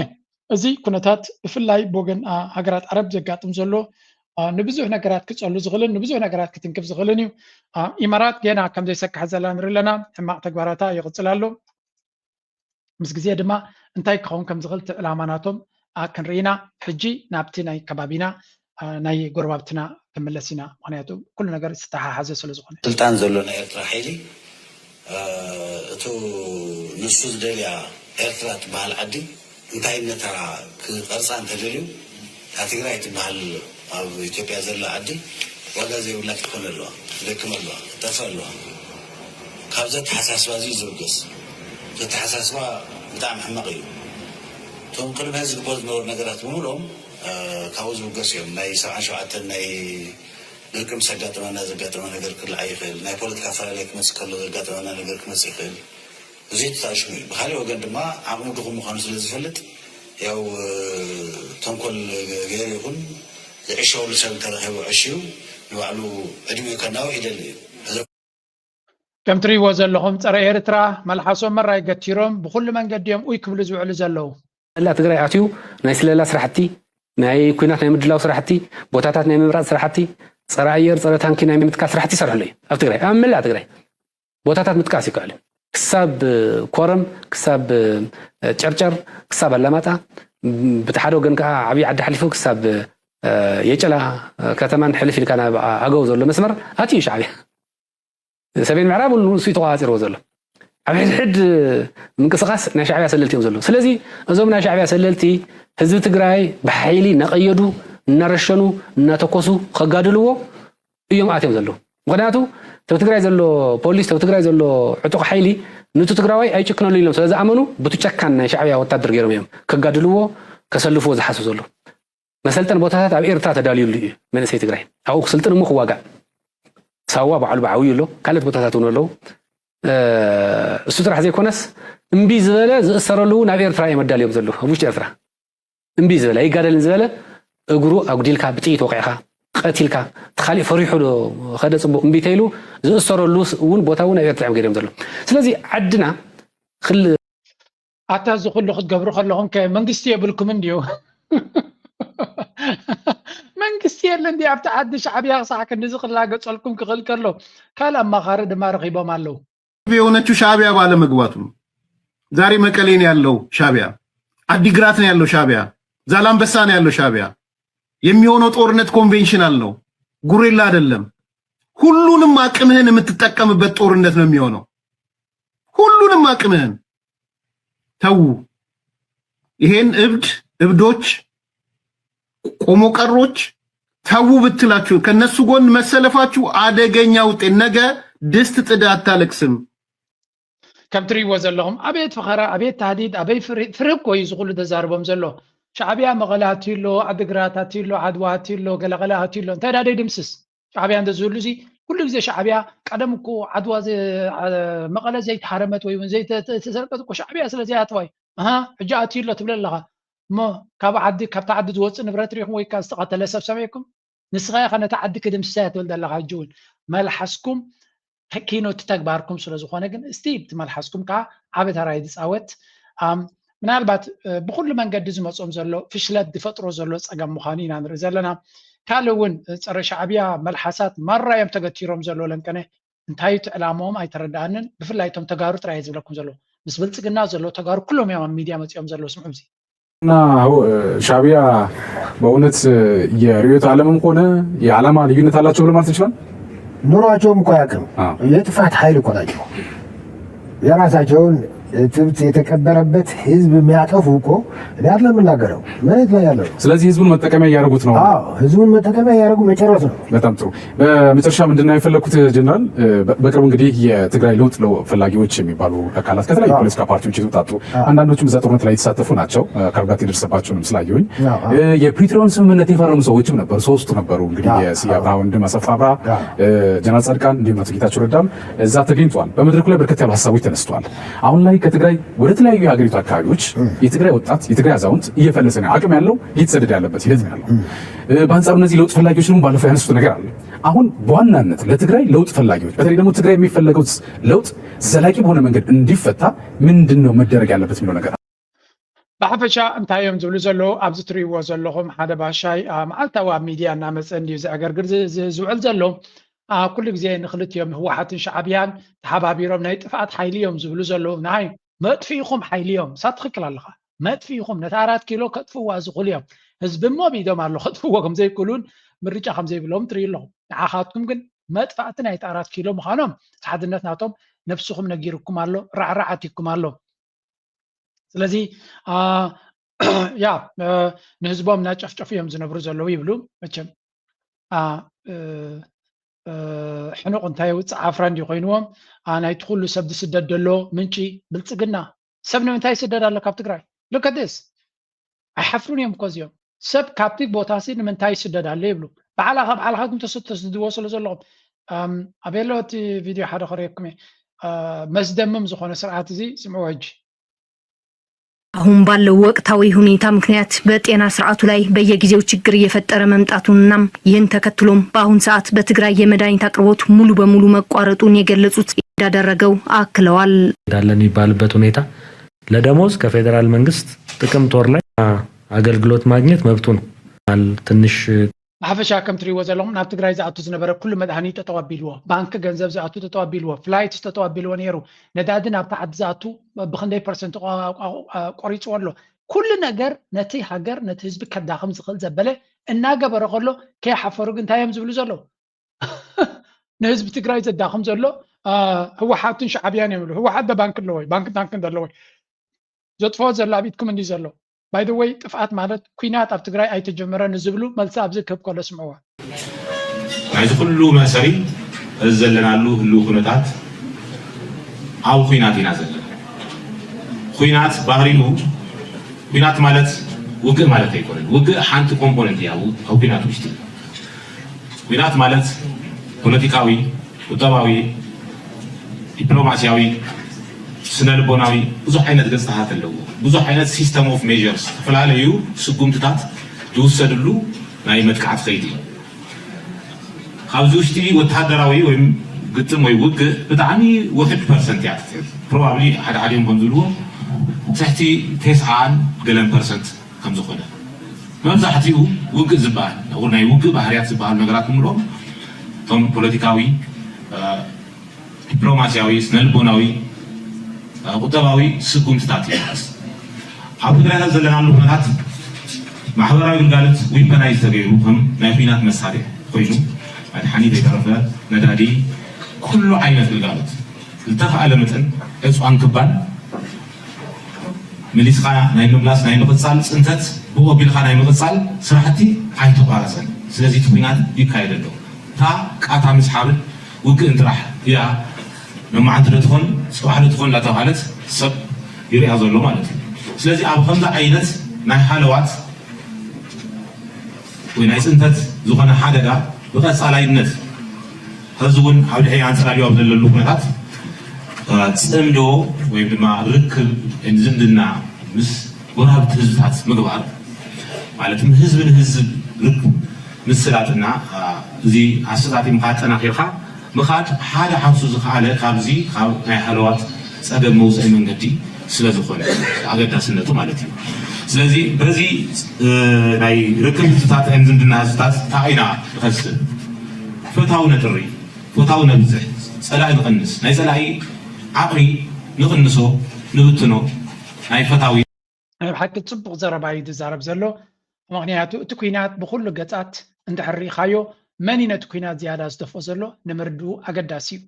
እዚ ኩነታት ብፍላይ ብወገን ሃገራት ዓረብ ዘጋጥም ዘሎ ንብዙሕ ነገራት ክፀሉ ዝኽእልን ንብዙሕ ነገራት ክትንክፍ ዝኽእልን እዩ። ኢማራት ገና ከም ዘይሰክሐ ዘላ ንርኢ ኣለና። ሕማቕ ተግባራታ ይቕፅል ኣሎ። ምስ ግዜ ድማ እንታይ ክኸውን ከም ዝኽእል እቲ ዕላማ ናቶም ክንርኢ ኢና። ሕጂ ናብቲ ናይ ከባቢና ናይ ጎረባብትና ክንምለስ ኢና። ምክንያቱ ኩሉ ነገር ዝተሓሓዘ ስለ ዝኾነ። ስልጣን ዘሎ ናይ ኤርትራ ሓይሊ እቱ ንሱ ዝደልያ ኤርትራ ትበሃል ዓዲ እንታይነታ ክቐርፃ እንተደልዩ እታ ትግራይ ትበሃል ኣብ ኢትዮጵያ ዘላ ዓዲ ዋጋ ዘይብላ ክትኮን ኣለዋ፣ ክትደክም ኣለዋ፣ ክትጠፍእ ኣለዋ። ካብዚ ኣተሓሳስባ እዚ ዝብገስ። እዚ ኣተሓሳስባ ብጣዕሚ ሕማቕ እዩ። እቶም ቅድሚ ሕዚ ዝግበሩ ዝነበሩ ነገራት ብምልኦም ካብኡ ዝብገስ እዮም። ናይ ሰብዓን ሸውዓተን ናይ ድርቂ ምስ ኣጋጠመና ዘጋጠመ ነገር ክልዓል ይኽእል። ናይ ፖለቲካ ኣፈላለይ ክመፅእ ከሎ ዘጋጠመና ነገር ክመፅእ ይኽእል። እዚ ተታሽሙ እዩ። ብካሊእ ወገን ድማ ዓቕሙ ድኹም ምዃኑ ስለ ዝፈልጥ ያው ተንኮል ገይሩ ይኹን ዝዕሸወሉ ሰብ እንተረኺቡ ዕሽዩ ንባዕሉ ዕድሚኡ ከናውሕ ይደሊ እዩ። ከም ትሪእዎ ዘለኹም ጸረ ኤርትራ መልሓሶም መራይ ገቲሮም ብኹሉ መንገዲ እዮም ኡይ ክብሉ ዝውዕሉ ዘለዉ። መላእ ትግራይ ኣትዩ ናይ ስለላ ስራሕቲ፣ ናይ ኲናት ናይ ምድላው ስራሕቲ፣ ቦታታት ናይ ምምራፅ ስራሕቲ፣ ጸረ ኣየር፣ ጸረ ታንኪ ናይ ምትካል ስራሕቲ ይሰርሕሉ እዩ ኣብ ትግራይ፣ ኣብ መላእ ትግራይ። ቦታታት ምጥቃስ ይከኣል እዩ። ክሳብ ኮረም፣ ክሳብ ጨርጨር፣ ክሳብ ኣላማጣ፣ ብቲ ሓደ ወገን ከዓ ዓብዪ ዓዲ ሓሊፉ ክሳብ የጨላ ከተማን ሕልፍ ኢልካ ናብ ኣገው ዘሎ መስመር ኣትዩ ሻዕብያ። ሰሜን ምዕራብ ንሱ እዩ ተቋፂርዎ ዘሎ። ኣብ ሕድሕድ ምንቅስቃስ ናይ ሻዕብያ ሰለልቲ እዮም ዘለዉ። ስለዚ እዞም ናይ ሻዕብያ ሰለልቲ ህዝቢ ትግራይ ብሓይሊ እናቀየዱ፣ እናረሸኑ፣ እናተኮሱ ከጋድልዎ እዮም ኣትዮም ዘለዉ። ምክንያቱ ተብ ትግራይ ዘሎ ፖሊስ፣ ተብ ትግራይ ዘሎ ዕጡቕ ሓይሊ ንቱ ትግራዋይ ኣይጭክነሉ ኢሎም ስለ ዝኣመኑ ብቱ ጨካን ናይ ሻዕብያ ወታደር ገይሮም እዮም ከጋድልዎ፣ ከሰልፍዎ ዝሓስቡ ዘለዉ። መሰልጠን ቦታታት ኣብ ኤርትራ ተዳልዩሉ እዩ መንእሰይ ትግራይ። ኣብኡ ክስልጥን እሞ ክዋጋእ። ሳዋ ባዕሉ ብዓብዩ ኣሎ፣ ካልኦት ቦታታት እውን ኣለዉ። እሱ ጥራሕ ዘይኮነስ እምቢ ዝበለ ዝእሰረሉ እውን ኣብ ኤርትራ እዮም ኣዳልዮም ዘለዉ፣ ኣብ ውሽጢ ኤርትራ። እምቢ ዝበለ ኣይጋደልን ዝበለ እግሩ ኣጉዲልካ ብጥይት ወቂዕካ ቀቲልካ እቲ ካሊእ ፈሪሑ ዶ ከደ ፅቡቅ እምቢ ተይሉ ዝእሰረሉ እውን ቦታ እውን ኣብ ኤርትራ እዮም ገይሮም ዘሎ። ስለዚ ዓድና ክል ኣታ እዚ ኩሉ ክትገብሩ ከለኹም ከ መንግስቲ የብልኩም እንድዩ? መንግስቲ የለ እንዲ ኣብቲ ዓዲ ሻዕብያ ክሳዕ ክንድዚ ክላገፀልኩም ክኽእል ከሎ ካልእ ኣማኻሪ ድማ ረኺቦም ኣለዉ። የሆነችው ሻዕቢያ ባለመግባቱ ነው። ዛሬ መቀሌ ነው ያለው ሻዕቢያ፣ አዲግራት ነው ያለው ሻዕቢያ፣ ዛላምበሳ ነው ያለው ሻዕቢያ። የሚሆነው ጦርነት ኮንቬንሽናል ነው፣ ጉሪላ አይደለም። ሁሉንም አቅምህን የምትጠቀምበት ጦርነት ነው የሚሆነው። ሁሉንም አቅምህን ተዉ። ይሄን እብድ እብዶች ቆሞ ቀሮች ተዉ ብትላችሁ ከነሱ ጎን መሰለፋችሁ አደገኛ ውጤት። ነገ ድስት ጥድ አታለቅስም። ከም ትሪእዎ ዘለኹም ኣቤት ፈኸራ፣ ኣቤት ታህዲድ፣ ኣበይ ፍርህ እኮ እዩ ዝኹሉ ተዛርቦም ዘሎ። ሻዕብያ መቐለ ኣትዩ ኣሎ፣ ዓድግራት ኣትዩ ኣሎ፣ ዓድዋ ኣትዩ ኣሎ፣ ገለቐለ ኣትዩ ኣሎ። እንታይ ዳ ደይ ድምስስ ሻዕብያ እንተ ዝህሉ እዚ ኩሉ ግዜ ሻዕብያ ቀደም እኮ ዓድዋ መቐለ ዘይተሃረመት ወይ እውን ዘይተሰርቀት እኮ ሻዕብያ ስለ ዘይኣተዋ እዩ። ኣሃ ሕጂ ኣትዩ ኣሎ ትብል ኣለኻ እሞ ካብ ዓዲ ካብታ ዓዲ ዝወፅእ ንብረት ሪኢኹም ወይ ከዓ ዝተቐተለ ሰብ ሰሚዕኩም? ንስኻ ኢኻ ነታ ዓዲ ክድምስሳ እያ ትብል ዘለኻ። ሕጂ እውን መልሓስኩም ኪኖ እቲ ተግባርኩም ስለ ዝኾነ ግን እስቲ እቲ መልሓስኩም ከዓ ዓቢ ተራ እዩ ዝፃወት። ምናልባት ብኩሉ መንገዲ ዝመፆም ዘሎ ፍሽለት ዝፈጥሮ ዘሎ ፀገም ምዃኑ ኢና ንርኢ ዘለና። ካልእ እውን ፀረ ሻዕብያ መልሓሳት ማራ እዮም ተገቲሮም ዘሎ ለንቀነ እንታይ እቲ ዕላምኦም ኣይተረድኣንን። ብፍላይ እቶም ተጋሩ ጥራይ እየ ዝብለኩም ዘለኹ። ምስ ብልፅግና ዘለዉ ተጋሩ ኩሎም እዮም ኣብ ሚድያ መፂኦም ዘለዉ። ስምዑ እዚ። እና ሻዕቢያ በእውነት የርዕዮተ ዓለምም ሆነ የዓላማ ልዩነት አላቸው ብሎ ማለት እንችላለን? ኑሯቸውም እኮ አያውቅም። የጥፋት ኃይል እኮ ናቸው። የራሳቸውን እትብት የተቀበረበት ህዝብ የሚያጠፉ እኮ እኔ አይደለም የምናገረው፣ መሬት ላይ ያለው። ስለዚህ ህዝቡን መጠቀሚያ እያደረጉት ነው። አዎ፣ ህዝቡን መጠቀሚያ እያደረጉ መጨረስ ነው። በጣም ጥሩ። በመጨረሻ ምንድን ነው የፈለግኩት ጀነራል፣ በቅርቡ እንግዲህ የትግራይ ለውጥ ፈላጊዎች የሚባሉ አካላት ከተለያዩ ፖለቲካ ፓርቲዎች የተውጣጡ፣ አንዳንዶቹም እዛ ጦርነት ላይ የተሳተፉ ናቸው። አካል ጉዳት የደረሰባቸውንም ስላየሁኝ የፕሪቶሪያውን ስምምነት የፈረሙ ሰዎችም ነበሩ። ሶስቱ ነበሩ እንግዲህ፣ የስዬ አብርሃ ወንድም፣ አሰፋ አብርሃ፣ ጀነራል ጻድቃን እንዲሁም አቶ ጌታቸው ረዳም እዛ ተገኝተዋል። በመድረኩ ላይ በርከት ያሉ ሀሳቦች ተነስተዋል። አሁን ላይ ከትግራይ ወደ ተለያዩ የሀገሪቱ አካባቢዎች የትግራይ ወጣት፣ የትግራይ አዛውንት እየፈለሰ ነው። አቅም ያለው እየተሰደደ ያለበት ሂደት ነው ያለው። በአንጻሩ እነዚህ ለውጥ ፈላጊዎች ደግሞ ባለፈው ያነሱት ነገር አለ። አሁን በዋናነት ለትግራይ ለውጥ ፈላጊዎች፣ በተለይ ደግሞ ትግራይ የሚፈለገው ለውጥ ዘላቂ በሆነ መንገድ እንዲፈታ ምንድን ነው መደረግ ያለበት የሚለው ነገር። ብሓፈሻ እንታይ እዮም ዝብሉ ዘለዉ? ኣብዚ ትርእይዎ ዘለኹም ሓደ ባሻይ መዓልታዊ ኣብ ሚድያ እናመፀ እንድዩ ዘዕገርግር ዝውዕል ዘሎ። ኩሉ ግዜ ንክልቲኦም ንህወሓትን ሻዕብያን ተሓባቢሮም ናይ ጥፍኣት ሓይሊ እዮም ዝብሉ ዘለዉ። ናይ መጥፍኢኹም ሓይሊ እዮም። እሳ ትኽክል ኣለኻ። መጥፍኢኹም ነቲ ኣራት ኪሎ ከጥፍዋ ዝኽእሉ እዮም። ህዝቢ እሞ ቢዶም ኣሎ ከጥፍዎ ከምዘይክእሉን ምርጫ ከምዘይብሎም ትርኢ ኣለኹም። ንዓኻትኩም ግን መጥፋእቲ ናይቲ ኣራት ኪሎ ምዃኖም ሓድነት ናቶም ነብስኹም ነጊርኩም ኣሎ፣ ራዕራዕ ኣቲኩም ኣሎ። ስለዚ ያ ንህዝቦም እናጨፍጨፉ እዮም ዝነብሩ ዘለዉ ይብሉ። መቸም ሕኑቕ እንታይ የውፅእ ዓፍራ እንዲ ኮይንዎም ናይቲ ኩሉ ሰብ ዝስደድ ዘሎ ምንጪ ብልፅግና። ሰብ ንምንታይ ይስደድ ኣሎ ካብ ትግራይ? Look at this። ኣይሓፍሩን እዮም እኮ እዚኦም። ሰብ ካብቲ ቦታ ሲ ንምንታይ ይስደድ ኣሎ ይብሉ። ባዕላኻ ባዕልኻትኩም ተሰ- ተስድድዎ ስለ ዘለኹም። ኣም፣ ኣበይ ኣሎ እቲ ቪድዮ ሓደ ከርእየኩም እየ። ኣ፣ መስደምም ዝኾነ ስርዓት እዚ ስምዕዎ ሕጂ። አሁን ባለው ወቅታዊ ሁኔታ ምክንያት በጤና ስርዓቱ ላይ በየጊዜው ችግር እየፈጠረ መምጣቱንና ይህን ተከትሎም በአሁን ሰዓት በትግራይ የመድኃኒት አቅርቦት ሙሉ በሙሉ መቋረጡን የገለጹት እንዳደረገው አክለዋል። እንዳለ የሚባልበት ሁኔታ ለደሞዝ ከፌዴራል መንግስት ጥቅምት ወር ላይ አገልግሎት ማግኘት መብቱ ነው። ትንሽ ብሓፈሻ ከም ትሪእዎ ዘለኹም ናብ ትግራይ ዝኣቱ ዝነበረ ኩሉ መድሃኒት ጠጠው ኣቢልዎ፣ ባንኪ ገንዘብ ዝኣቱ ጠጠው ኣቢልዎ፣ ፍላይት ጠጠው ኣቢልዎ ነይሩ። ነዳዲ ናብቲ ዓዲ ዝኣቱ ብክንደይ ፐርሰንት ቆ- ቆ- ቆሪፅዎ ኣሎ። ኩሉ ነገር ነቲ ሃገር ነቲ ህዝቢ ከዳኽም ዝኽእል ዘበለ እናገበረ ከሎ ከይሓፈሩ ግን እንታይ እዮም ዝብሉ ዘለዉ? ንህዝቢ ትግራይ ዘዳኽም ዘሎ ህወሓትን ሻዕብያን እዮም ዝብሉ። ህወሓት ዶ ባንኪ ኣለዎ? ባንኪ ታንኪ ዶ ኣለዎ? ዘጥፍኦ ዘሎ ኣብ ኢድኩም እንዲ ዘሎ። By the way ጥፍኣት ማለት ኲናት ኣብ ትግራይ ኣይተጀመረን ንዝብሉ መልሲ ኣብዚ ክህብ ከሎ ስምዕዋ። ናይዚ ኩሉ መእሰሪ እዚ ዘለናሉ ህልው ኩነታት ኣብ ኲናት ኢና ዘለና። ኲናት ባህሪኡ ኲናት ማለት ውግእ ማለት ኣይኮነን። ውግእ ሓንቲ ኮምፖነንት እያ ኣብ ኲናት ውሽጢ። ኲናት ማለት ፖለቲካዊ፣ ቁጠባዊ፣ ዲፕሎማሲያዊ፣ ስነ ልቦናዊ ብዙሕ ዓይነት ገፅታታት ኣለዎ። ብዙሕ ዓይነት system of measures ዝተፈላለዩ ስጉምትታት ዝውሰድሉ ናይ መጥቃዕቲ ከይዲ እዩ። ካብዚ ውሽጢ ወታደራዊ ወይ ግጥም ወይ ውግእ ብጣዕሚ ውሕድ ፐርሰንት እያ ትትሕዝ። Probably ሓደ ሓዲኦም ከም ዝብልዎ ትሕቲ ተስዓን ገለን ፐርሰንት ከም ዝኾነ መብዛሕትኡ ውግእ ዝበሃል ናይ ውግእ ባህርያት ዝበሃሉ ነገራት ንብሎም እቶም ፖለቲካዊ፣ ዲፕሎማሲያዊ፣ ስነልቦናዊ፣ ቁጠባዊ ስጉምትታት እዩ። ኣብ ትግራይ ዘለናሉ ኩነታት ማሕበራዊ ግልጋሎት ዊፐናይዝ ተገይሩ ከም ናይ ኲናት መሳርሒ ኮይኑ መድሓኒት ዘይተረፈ ነዳዲ ኩሉ ዓይነት ግልጋሎት ዝተኸኣለ መጠን ዕፅዋን ክባን መሊስካ ናይ ምምላስ ናይ ምቕፃል ፅንተት ብኡ ኣቢልካ ናይ ምቕፃል ስራሕቲ ኣይተቋረፀን። ስለዚ እቲ ኲናት ይካየድ ኣሎ። እታ ቃታ ምስሓብን ውግእን ጥራሕ እያ ሎማዓንቲ ዶ ትኾን ፅባሕ ዶ ትኾን እንዳተባሃለት ሰብ ይሪኣ ዘሎ ማለት እዩ። ስለዚ ኣብ ከምዚ ዓይነት ናይ ሃለዋት ወይ ናይ ፅንተት ዝኾነ ሓደጋ ብቐፃላይነት ሕዚ እውን ኣብ ድሕሪ ኣንፃርዮ ኣብ ዘለሉ ኩነታት ፅምዶ ወይም ድማ ርክብ ዝምድና ምስ ጎረባብቲ ህዝብታት ምግባር ማለት ህዝቢ ንህዝብ ርክብ ምስላጥና እዚ ኣሰታቲምካ ኣጠናኺርካ ምኻድ ሓደ ሓንሱ ዝኸኣለ ካብዚ ካብ ናይ ሃለዋት ፀገም መውፅኢ መንገዲ ስለ ዝኾነ ኣገዳስነቱ ማለት እዩ። ስለዚ በዚ ናይ ርክብ ህዝብታት ዝምድና ህዝብታት እንታይ ኢና ንኸስብ? ፈታዊ ነጥሪ፣ ፈታዊ ነብዝሕ፣ ፀላኢ ንቐንስ፣ ናይ ፀላኢ ዓቕሚ ንቕንሶ፣ ንብትኖ፣ ናይ ፈታዊ። ናይ ብሓቂ ፅቡቕ ዘረባ እዩ ዝዛረብ ዘሎ። ምኽንያቱ እቲ ኲናት ብኹሉ ገፃት እንድሕር ርኢኻዮ መን እዩ ነቲ ኩናት ዝያዳ ዝደፍኦ ዘሎ ንምርድኡ ኣገዳሲ እዩ።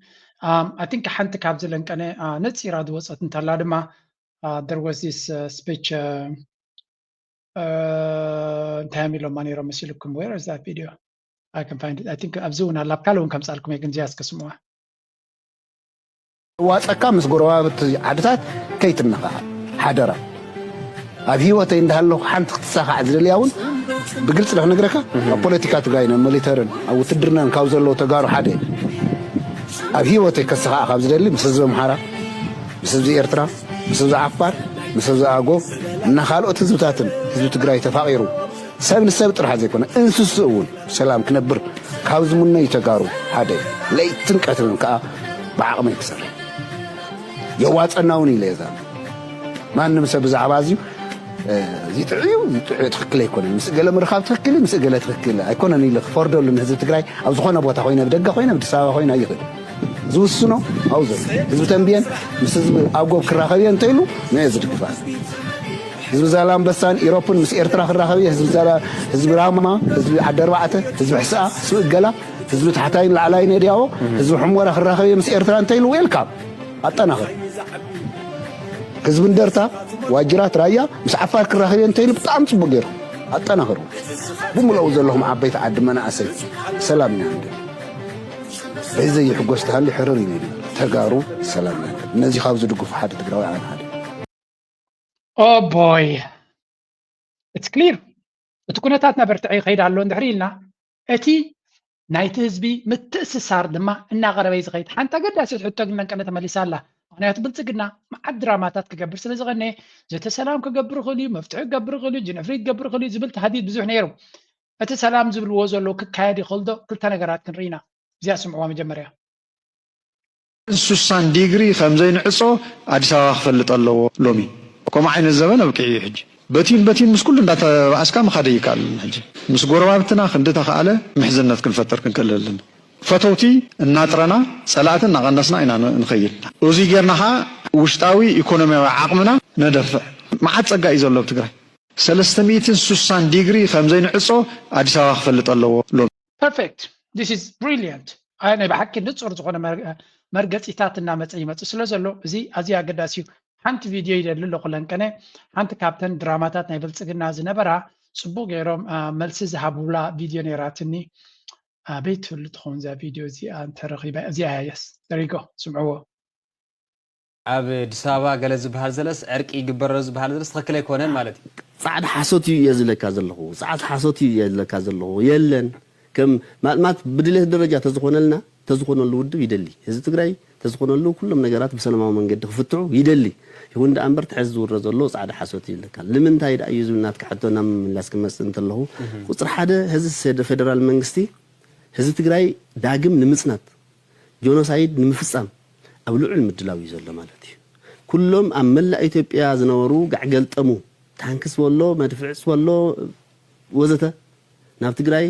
I think ሓንቲ ካብ ዝለንቀነ ነፂራ ዝወፀት እንተላ ድማ there was this speech እንታይ እዮም ኢሎማ ነይሮም መሲልኩም? Where is that video? I can find it. I think ኣብዚ እውን ኣላ፣ ኣብ ካልእ እውን ከምፃልኩም እየ፣ ግን እዚኣ እስከ ስምዋ። ዋፀካ ምስ ጎረባብቲ ዓድታት ከይትነኻዓ ሓደራ። ኣብ ህይወተይ እንዳሃለኹ ሓንቲ ክትሳኻዕ ዝደልያ እውን ብግልፂ ዶ ክነግረካ፣ ኣብ ፖለቲካ ትግራይን ኣብ ሚሊተርን ኣብ ውትድርናን ካብ ዘለዉ ተጋሩ ሓደ እየ። ኣብ ህይወተይ ከሳኻዕ ካብ ዝደሊ ምስ ህዝቢ ኣምሓራ፣ ምስ ህዝቢ ኤርትራ፣ ምስ ህዝቢ ዓፋር፣ ምስ ህዝቢ ኣጎብ እና ካልኦት ህዝብታትን ህዝቢ ትግራይ ተፋቒሩ ሰብ ንሰብ ጥራሕ ዘይኮነ እንስስኡ እውን ሰላም ክነብር ካብ ዝምነዩ ተጋሩ ሓደ እየ። ለይትን ቀትርን ከዓ ብዓቕመይ ክሰርሕ የዋፀና እውን ኢለ እየ። ማንም ሰብ ብዛዕባ እዚ እዚ ጥዑይ እዩ፣ እዚ ጥዑይ ትኽክል ኣይኮነን፣ ምስ ገለ ምርኻብ ትኽክል እዩ፣ ምስ ገለ ትኽክል ኣይኮነን ኢለ ክፈርደሉ ንህዝቢ ትግራይ ኣብ ዝኾነ ቦታ ኮይነ፣ ብደገ ኮይነ፣ ኣዲስ ኣበባ ኮይነ ኣይኽእል። ዝውስኖ ኣብኡ ዘሎ ህዝቢ ተንብየን ምስ ህዝቢ ኣጎብ ክራኸብ እየ እንተኢሉ ንየ ዝድግፋ። ህዝቢ ዛላምበሳን ኢሮፕን ምስ ኤርትራ ክራኸብ እየ፣ ህዝቢ ዛላ፣ ህዝቢ ራማ፣ ህዝቢ ዓዲ ኣርባዕተ፣ ህዝቢ ሕስኣ፣ ህዝቢ እገላ፣ ህዝቢ ታሕታይን ላዕላይን የድያቦ፣ ህዝቢ ሕሞራ ክራኸብ እየ ምስ ኤርትራ እንተኢሉ ዌልካም፣ ኣጠናኽር። ህዝቢ እንደርታ፣ ዋጅራት፣ ራያ ምስ ዓፋር ክራኸብ እየ እንተኢሉ ብጣዕሚ ፅቡቅ ገይሩ ኣጠናኽሩ። ብምልኡ ዘለኹም ዓበይቲ ዓዲ መናእሰይ ሰላም ኢና ንደሊ። በዚ ዘይሕጎስ ተሃልዩ ሕርር ኢሉ ይብል። ተጋሩ ሰላም ኢና ንደሊ። ነዚ ካብ ዝድግፉ ሓደ ትግራዊ ኣነ ሓደ። Oh boy, it's clear። እቲ ኩነታት እናበርትዐ ይኸይድ ኣሎ እንድሕር ኢልና፣ እቲ ናይቲ ህዝቢ ምትእስሳር ድማ እናቐረበ እዩ ዝኸይድ። ሓንቲ ኣገዳሲት ሕቶ ግን ለንቀነ ተመሊሳ ኣላ። ምኽንያቱ ብልፅግና መዓት ድራማታት ክገብር ስለ ዝቐነየ፣ ዘተ ሰላም ክገብር ይኽእል እዩ፣ መፍትሒ ክገብር ይኽእል እዩ፣ ጅንፍሪ ክገብር ይኽእል እዩ ዝብል ተሃዲድ ብዙሕ ነይሩ። እቲ ሰላም ዝብልዎ ዘለዉ ክካየድ ይኽእል ዶ? ክልተ ነገራት ክንርኢ ኢና። እዚኣ ስምዕዋ መጀመርያ። ሱሳን ዲግሪ ከም ዘይንዕጾ ኣዲስ ኣበባ ክፈልጥ ኣለዎ። ሎሚ ከምኡ ዓይነት ዘበን ኣብቂዑ እዩ። ሕጂ በቲን በቲን ምስ ኩሉ እንዳተባኣስካ ምኻድ ኣይከኣልን። ሕጂ ምስ ጎረባብትና ክንዲ ተኸኣለ ምሕዝነት ክንፈጥር ክንክእል ኣለና። ፈተውቲ እናጥረና ጸላእቲ እናቐነስና ኢና ን- ንኸይድ። እዚ ጌርና ኸዓ ውሽጣዊ ኢኮኖሚያዊ ዓቕምና ነደፍዕ። መዓት ጸጋ እዩ ዘሎ ኣብ ትግራይ። ሰለስተ ሚእትን ሱሳን ዲግሪ ከም ዘይንዕጾ ኣዲስ ኣበባ ክፈልጥ ኣለዎ። ሎሚ perfect, this is brilliant። ኣይ ናይ ብሓቂ ንጹር ዝኾነ መር- መርገጺታት እናመጸ ይመጽእ ስለ ዘሎ እዚ ኣዝዩ ኣገዳሲ እዩ። ሓንቲ ቪድዮ ይደሊ ኣለኹ ለንቀነ፣ ሓንቲ ካብተን ድራማታት ናይ ብልጽግና ዝነበራ ጽቡቕ ገይሮም አ፣ መልሲ ዝሃቡላ ቪድዮ ነይራትኒ። ኣበይ ትህሉ ትኸውን እዛ ቪድዮ እዚኣ እንተረኺባ? እዚኣ እያ። Yes, there you go፣ ስምዕዎ። ኣብ ኣዲስ ኣበባ ገለ ዝበሃል ዘለስ ዕርቂ ይግበር ዝበሃል ዘለስ ትኽክል ኣይኮነን ማለት እዩ። ጻዕዳ ሓሶት እዩ እየ ዝለካ ዘለኹ። ጻዕዳ ሓሶት እዩ እየ ዝለካ ዘለኹ። የለን። ከም ማልማት ብድሌት ደረጃ ተዝኾነልና፣ ተዝኾነሉ ውድብ ይደሊ። ህዝቢ ትግራይ ተዝኾነሉ ኩሎም ነገራት ብሰላማዊ መንገዲ ክፍትሑ ይደሊ። ይኹን ደኣ እምበር ትሕዚ ዝውረ ዘሎ ጻዕዳ ሓሶት እዩ ዝለካ። ንምንታይ ደኣ እዩ ዝብል ናትካ ሕቶ ናብ ምምላስ ክመጽእ እንተለኹ፣ ቁጽሪ ሓደ ህዝቢ ሴደ-፣ ፌደራል መንግስቲ ህዝቢ ትግራይ ዳግም ንምጽናት ጆኖሳይድ ንምፍጻም ኣብ ልዑል ምድላው እዩ ዘሎ ማለት እዩ። ኩሎም ኣብ መላእ ኢትዮጵያ ዝነበሩ ጋዕ ገልጠሙ፣ ታንክስ በሎ፣ መድፍዕስ በሎ፣ ወዘተ፣ ናብ ትግራይ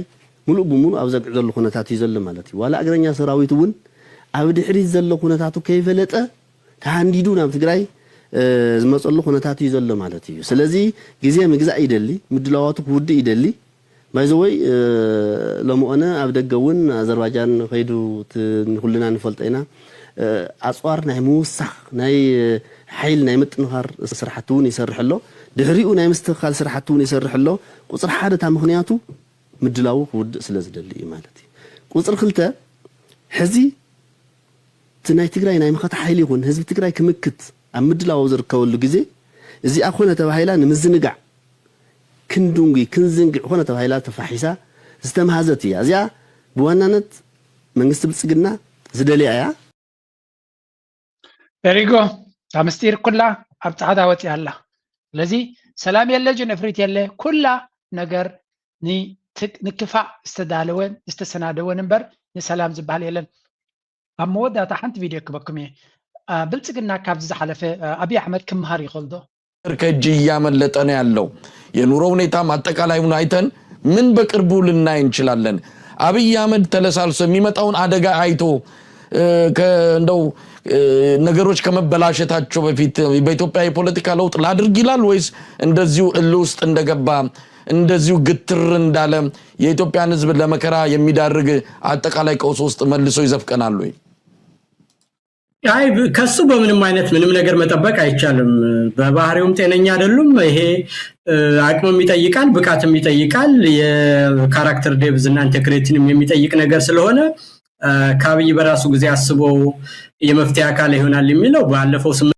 ምሉእ ብምሉእ ኣብ ዘግዕዘሉ ኩነታት እዩ ዘሎ ማለት እዩ። ዋላ እግረኛ ሰራዊት እውን ኣብ ድሕሪት ዘሎ ኩነታቱ ከይፈለጠ ተሃንዲዱ ናብ ትግራይ ዝመፀሉ ኩነታት እዩ ዘሎ ማለት እዩ። ስለዚ ግዜ ምግዛእ ይደሊ፣ ምድላዋቱ ክውድእ ይደሊ። ባይዘወይ ሎምኦነ ኣብ ደገ እውን ኣዘርባጃን ከይዱ እቲ ንኩልና ንፈልጦ ኢና። ኣፅዋር ናይ ምውሳኽ ናይ ሓይል ናይ ምጥንኻር ስራሕቲ እውን ይሰርሕ ኣሎ። ድሕሪኡ ናይ ምስትኽኻል ስራሕቲ እውን ይሰርሕ ኣሎ። ቁፅሪ ሓደ እታ ምኽንያቱ ምድላዉ ክውድእ ስለ ዝደሊ እዩ ማለት እዩ። ቁፅሪ ክልተ ሕዚ እቲ ናይ ትግራይ ናይ መኸተ ሓይሊ ይኹን ህዝቢ ትግራይ ክምክት ኣብ ምድላው ኣብ ዝርከበሉ ግዜ እዚኣ ኮነ ተባሂላ ንምዝንጋዕ ክንድንጉይ ክንዝንግዕ ኮነ ተባሂላ ተፋሒሳ ዝተምሃዘት እያ። እዚኣ ብዋናነት መንግስቲ ብልፅግና ዝደልያ እያ። ደሪጎ እታ ምስጢር ኩላ ኣብ ፃዕዳ ወፂኣ ኣላ። ስለዚ ሰላም የለ ጅንፍሪት የለ ኩላ ነገር ንትክ- ንክፋእ ዝተዳለወን ዝተሰናደወን እምበር ንሰላም ዝበሃል የለን። ኣብ መወዳእታ ሓንቲ ቪድዮ ክበኩም እየ። ብልፅግና ካብዚ ዝሓለፈ ኣብይ ኣሕመድ ክምሃር ይኽእል ዶ? ከእጅ እያመለጠ ነው ያለው። የኑሮ ሁኔታም አጠቃላዩን አይተን ምን በቅርቡ ልናይ እንችላለን? አብይ አህመድ ተለሳልሶ የሚመጣውን አደጋ አይቶ እንደው ነገሮች ከመበላሸታቸው በፊት በኢትዮጵያ የፖለቲካ ለውጥ ላድርግ ይላል ወይስ እንደዚሁ እልህ ውስጥ እንደገባ እንደዚሁ ግትር እንዳለ የኢትዮጵያን ህዝብ ለመከራ የሚዳርግ አጠቃላይ ቀውስ ውስጥ መልሶ ይዘፍቀናል ወይ? አይ ከሱ በምንም አይነት ምንም ነገር መጠበቅ አይቻልም። በባህሪውም ጤነኛ አይደሉም። ይሄ አቅምም ይጠይቃል፣ ብቃትም ይጠይቃል። የካራክተር ዴብዝ እና ኢንቴግሪቲንም የሚጠይቅ ነገር ስለሆነ ከአብይ በራሱ ጊዜ አስቦ የመፍትሄ አካል ይሆናል የሚለው ባለፈው ስምንት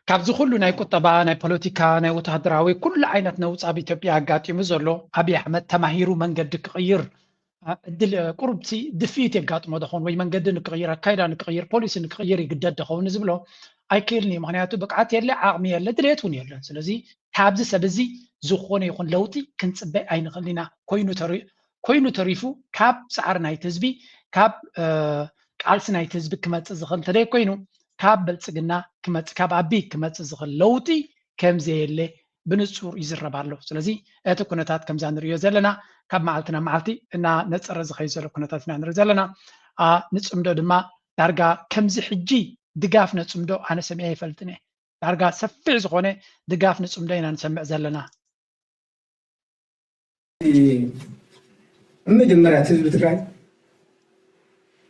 ካብዚ ኩሉ ናይ ቁጠባ፣ ናይ ፖለቲካ፣ ናይ ወተሃደራዊ ኩሉ ዓይነት ነውፂ ኣብ ኢትዮጵያ ኣጋጢሙ ዘሎ ኣብይ ኣሕመድ ተማሂሩ መንገዲ ክቕይር እድል ቁሩብቲ ድፍኢት የጋጥሞ ደኸውን ወይ መንገዲ ንክቕይር ኣካይዳ ንክቕይር ፖሊሲ ንክቕይር ይግደድ ደኸውን ዝብሎ ኣይክእልን እዩ። ምክንያቱ ብቅዓት የለ፣ ዓቕሚ የለ፣ ድሌት እውን የለን። ስለዚ ካብዚ ሰብ እዚ ዝኾነ ይኹን ለውጢ ክንፅበ ኣይንኽእል ኢና። ኮይኑ ተሪ- ኮይኑ ተሪፉ ካብ ፃዕሪ ናይቲ ህዝቢ ካብ እ፣ ቃልሲ ናይቲ ህዝቢ ክመፅእ ዝኽእል እንተደይ ኮይኑ ካብ ብልፅግና ክመፅእ ካብ ኣቢ ክመፅእ ዝኽእል ለውጢ ከምዘየለ ብንፁር ይዝረብ ኣሎ። ስለዚ እቲ ኩነታት ከምዛ ንሪኦ ዘለና ካብ መዓልቲ ናብ መዓልቲ እናነፀረ ዝኸይድ ዘሎ ኩነታት ኢና ንርኢ ዘለና። ኣ፣ ንፅምዶ ድማ ዳርጋ ከምዚ ሕጂ ድጋፍ ነፅምዶ ኣነ ሰሚዐ ኣይፈልጥን እየ። ዳርጋ ሰፊሕ ዝኾነ ድጋፍ ንፅምዶ ኢና ንሰምዕ ዘለና። መጀመርያ እቲ ህዝቢ ትግራይ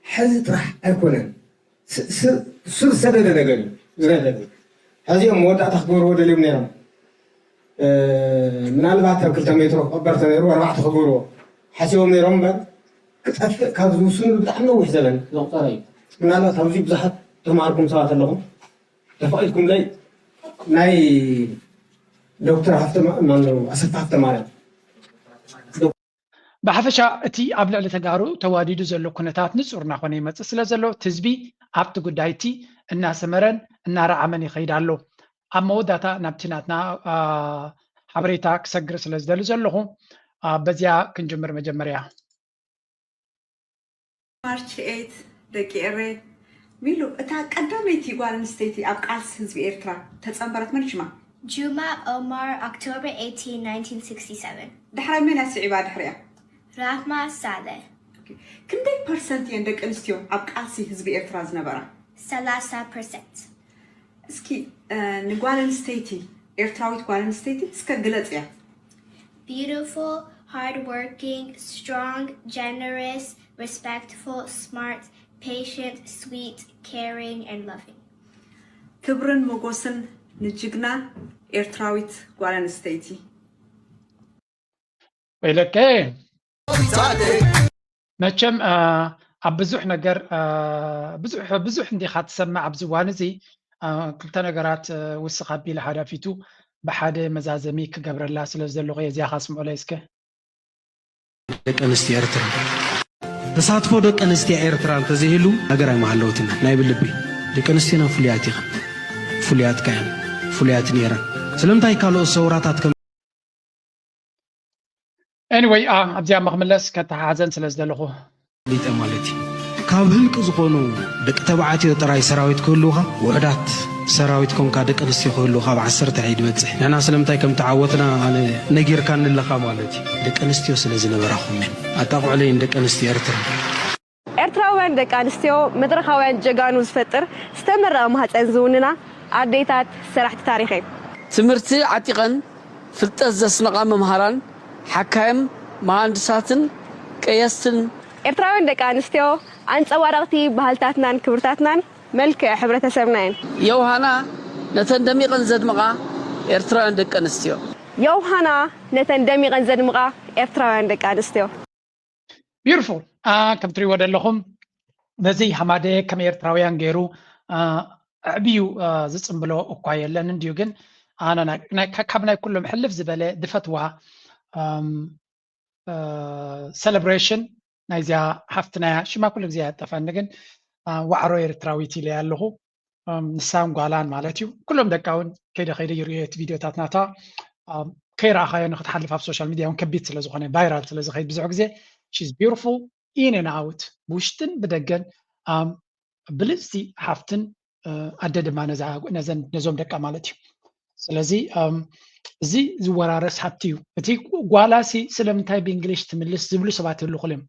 ሕዚ ጥራሕ ኣይኮነን፣ ስ- ስ- ስር ሰደደ ነገር እዩ ዝረደደ። ሕዚኦም መወዳእታ ክገብርዎ ደልዮም ነይሮም። እ፣ ምናልባት ኣብ ክልተ ሜትሮ ክቕበር ተነይሩ ኣርባዕተ ክገብርዎ ሓሲቦም ነይሮም እምበር ክጠፍእ ካብ ዝውስኑ ብጣዕሚ ነዊሕ ዘበን ዘቑፀረ እዩ። ምናልባት ኣብዚ ብዙሓት ተማሃርኩም ሰባት ኣለኹም። ተፈቒድኩምለይ ናይ ዶክተር ሃፍተ ማ- ማነው ኣሰፋ ሃፍተ ማርያም ብሓፈሻ እቲ ኣብ ልዕሊ ተጋሩ ተዋዲዱ ዘሎ ኩነታት ንፁር እናኾነ ይመፅእ ስለ ዘሎ እቲ ህዝቢ ኣብቲ ጉዳይ እቲ እናሰመረን እናረዓመን ይኸይድ ኣሎ። ኣብ መወዳእታ ናብቲ ናትና ኣ፣ ሓበሬታ ክሰግር ስለ ዝደሊ ዘለኹ ኣ፣ በዚያ ክንጅምር መጀመርያ። ማርች ኤይት ደቂ ኤሬ ሚሉ እታ ቀዳመይቲ ጓል ኣንስተይቲ ኣብ ቃልሲ ህዝቢ ኤርትራ ተጸንበረት መን ሽማ? Juma Omar, October eighteen, nineteen sixty-seven. ዳሕራይ መን እያ ስዒባ ድሕሪኣ? Rahma Saleh, ክንደይ ፐርሰንት እየን ደቂ ኣንስትዮ ኣብ ቃልሲ ህዝቢ ኤርትራ ዝነበራ? ሰላሳ ፐርሰንት። እስኪ እ፣ ንጓል ኣንስተይቲ ኤርትራዊት ጓል ኣንስተይቲ እስከ ግለጽያ። Beautiful, hardworking, strong, generous, respectful, smart, patient, sweet, caring, and loving. ክብርን ሞጎስን ንጅግና ኤርትራዊት ጓል ኣንስተይቲ። ወይለከ መቸም አ፣ ኣብ ብዙሕ ነገር አ፣ ብዙሕ ብዙሕ እንዲኻ ትሰምዕ ኣብዚ እዋን እዚ አ፣ ክልተ ነገራት አ፣ ውስኽ ኣቢለ ሓደ ኣፊቱ ብሓደ መዛዘሚ ክገብረላ ስለ ዘለኹ እየ እዚኣ ካስምዑለይ እስከ። ደቂ ኣንስትዮ ኤርትራ ተሳትፎ ደቂ ኣንስትዮ ኤርትራ እንተዘይህሉ ሃገር ኣይምሃለወትን ናይ ብልቢ። ደቂ ኣንስትዮና ፍሉያት ኢኸን፣ ፍሉያት ከ እየን፣ ፍሉያት ነይረን። ስለምንታይ ካልኦት ሰውራታት ከም Anyway አ፣ ኣብዚኣ መክምለስ ከተሓሓዘን ስለ ዝደለኹ ሊጠ ማለት እዩ። ካብ ህልቂ ዝኾኑ ደቂ ተባዕትዮ ጥራይ ሰራዊት ክህልውኻ ውሑዳት ሰራዊት ኮንካ ደቂ ኣንስትዮ ክህልውኻ ኣብ ዓሰርተ ኣይትበጽሕ። ንሕና ስለምንታይ ከም ተዓወትና ኣነ ነጊርካኒ ኣለኻ ማለት እዩ። ደቂ ኣንስትዮ ስለ ዝነበራኹም እየን ኣጣቕዑለይን ደቂ ኣንስትዮ ኤርትራ። ኤርትራውያን ደቂ ኣንስትዮ መድረኻውያን ጀጋኑ ዝፈጥር ዝተመረቐ ማህፀን ዝውንና ኣዴታት ሰራሕቲ ታሪኽ እየን። ትምህርቲ ዓጢቐን ፍልጠት ዘስነቓ መምሃራን፣ ሓካይም፣ መሃንድሳትን ቀየስትን። ኤርትራውያን ደቂ ኣንስትዮ ኣንፀባረቕቲ ባህልታትናን ክብርታትናን መልክዕ ሕብረተሰብና እየን። የውሃና ነተን ደሚቐን ዘድምቓ ኤርትራውያን ደቂ ኣንስትዮ። የውሃና ነተን ደሚቐን ዘድምቓ ኤርትራውያን ደቂ ኣንስትዮ። Beautiful አ፣ ከም ትሪእዎ ዘለኹም ነዚ ሃማደ ከም ኤርትራውያን ገይሩ አ፣ ኣዕብዩ አ፣ ዝፅምብሎ እኳ የለን እንድዩ፣ ግን ኣነ ናይ- ናይ- ካብ ናይ ኩሎም ሕልፍ ዝበለ ድፈትዋ ኣም፣ አ፣ ሰለብሬሽን ናይዚኣ ሓፍትናያ ሽማ ኩሉ ግዜ ያጠፋኒ፣ ግን አ፣ ዋዕሮ ኤርትራዊት ኢለ ኣለኹ። ኣም፣ ንሳን ጓላን ማለት እዩ። ኩሎም ደቃ እውን ከይደ ከይደ ይርእዮ እቲ ቪዲዮታት ናታ ኣም፣ ከይረኣኻዮ ንክትሓልፍ ኣብ ሶሻል ሚድያ እውን ከቢድ ስለ ዝኾነ ቫይራል ስለ ዝኸይድ ብዙሕ ግዜ she's beautiful in and out ብውሽጥን ብደገን ኣም፣ ብልፅቲ ሓፍትን እ፣ ኣደ ድማ ነዛ ነዘን ነዞም ደቃ ማለት እዩ። ስለዚ ኣም፣ እዚ ዝወራረስ ሃብቲ እዩ። እቲ ጓላሲ ስለምንታይ ብእንግሊሽ ትምልስ ዝብሉ ሰባት ይህሉ ክልም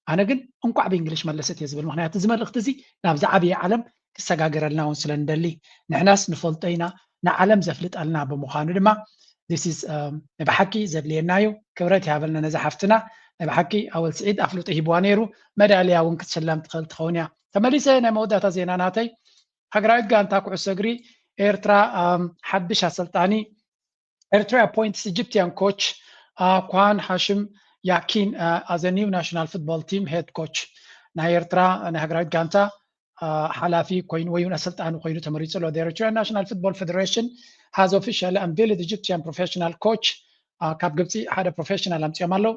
ኣነ ግን እንኳዕ ብእንግሊሽ መለሰት እየ ዝብል። ምክንያቱ እዚ መልእክቲ እዚ ናብ ዝዓበየ ዓለም ክሰጋገረልና እውን ስለ ንደሊ ንሕናስ ንፈልጦ ኢና ንዓለም ዘፍልጠልና ብምዃኑ ድማ this is ናይ ብሓቂ ዘድልየና እዩ። ክብረት ይሃበልና ነዛ ሓፍትና። ናይ ብሓቂ ኣወል ስዒድ ኣፍልጦ ሂብዋ ነይሩ። መዳልያ እውን ክትሽለም ትኽእል ትኸውን እያ። ተመሊሰ ናይ መወዳእታ ዜና ናተይ፣ ሃገራዊት ጋንታ ኩዕሶ እግሪ ኤርትራ ሓድሽ ኣሰልጣኒ፣ ኤርትራ appoints Egyptian coach Khan Hashim Yakin as a new national football team head coach። ናይ ኤርትራ ናይ ሃገራዊት ጋንታ ሓላፊ ኮይኑ ወይ እውን ኣሰልጣኒ ኮይኑ ተመሪጹ ኣሎ። Eritrean National Football Federation has officially unveiled Egyptian professional coach። ካብ ግብፂ ሓደ ፕሮፌሽናል ኣምፅኦም ኣለዉ።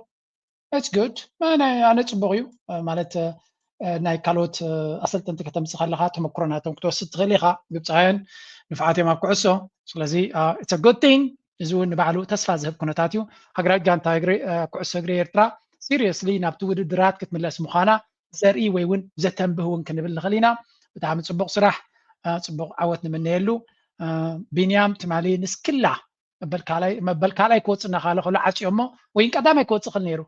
It's good። ኣነ ፅቡቅ እዩ ማለት ናይ ካልኦት ኣሰልጠንቲ ከተምፅእ ከለካ ተመክሮ ናቶም ክትወስድ ትኽእል ኢኻ። ግብፃውያን ንፉዓት እዮም ኣብ ኩዕሶ። ስለዚ it's a good thing። እዚ እውን ንባዕሉ ተስፋ ዝህብ ኩነታት እዩ። ሃገራዊት ጋንታ እግሪ ኩዕሶ እግሪ ኤርትራ seriously ናብቲ ውድድራት ክትምለስ ምዃና ዘርኢ ወይ እውን ዘተንብህ እውን ክንብል ንኽእል ኢና። ብጣዕሚ ፅቡቅ ስራሕ፣ ፅቡቅ ዓወት ንምነየሉ። ቢንያም ትማሊ ንስክላ መበል ካልኣይ ክወፅና ካለ ከሎ ዓፅዮሞ ወይ ቀዳማይ ክወፅእ ክእል ነይሩ።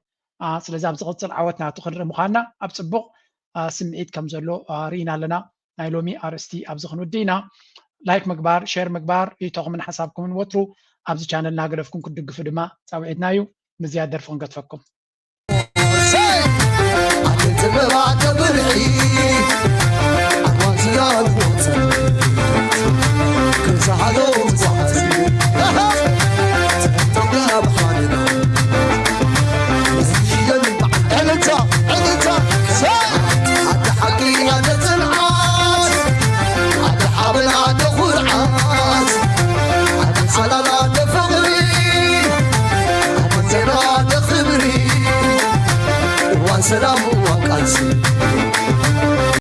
ስለዚ ኣብ ዝቕፅል ዓወት ናቱ ክንርኢ ምዃንና ኣብ ፅቡቕ ስምዒት ከም ዘሎ ርኢና ኣለና። ናይ ሎሚ ኣርእስቲ ኣብዚ ክንውዲ ኢና። ላይክ ምግባር፣ ሼር ምግባር፣ ርእይቶኹምን ሓሳብኩምን ወትሩ ኣብዚ ቻነል እናገደፍኩም ክትድግፉ ድማ ፃውዒትና እዩ። ምዝያድ ደርፊ ክንገድፈኩም። ኣትንትምባተ ብርሒ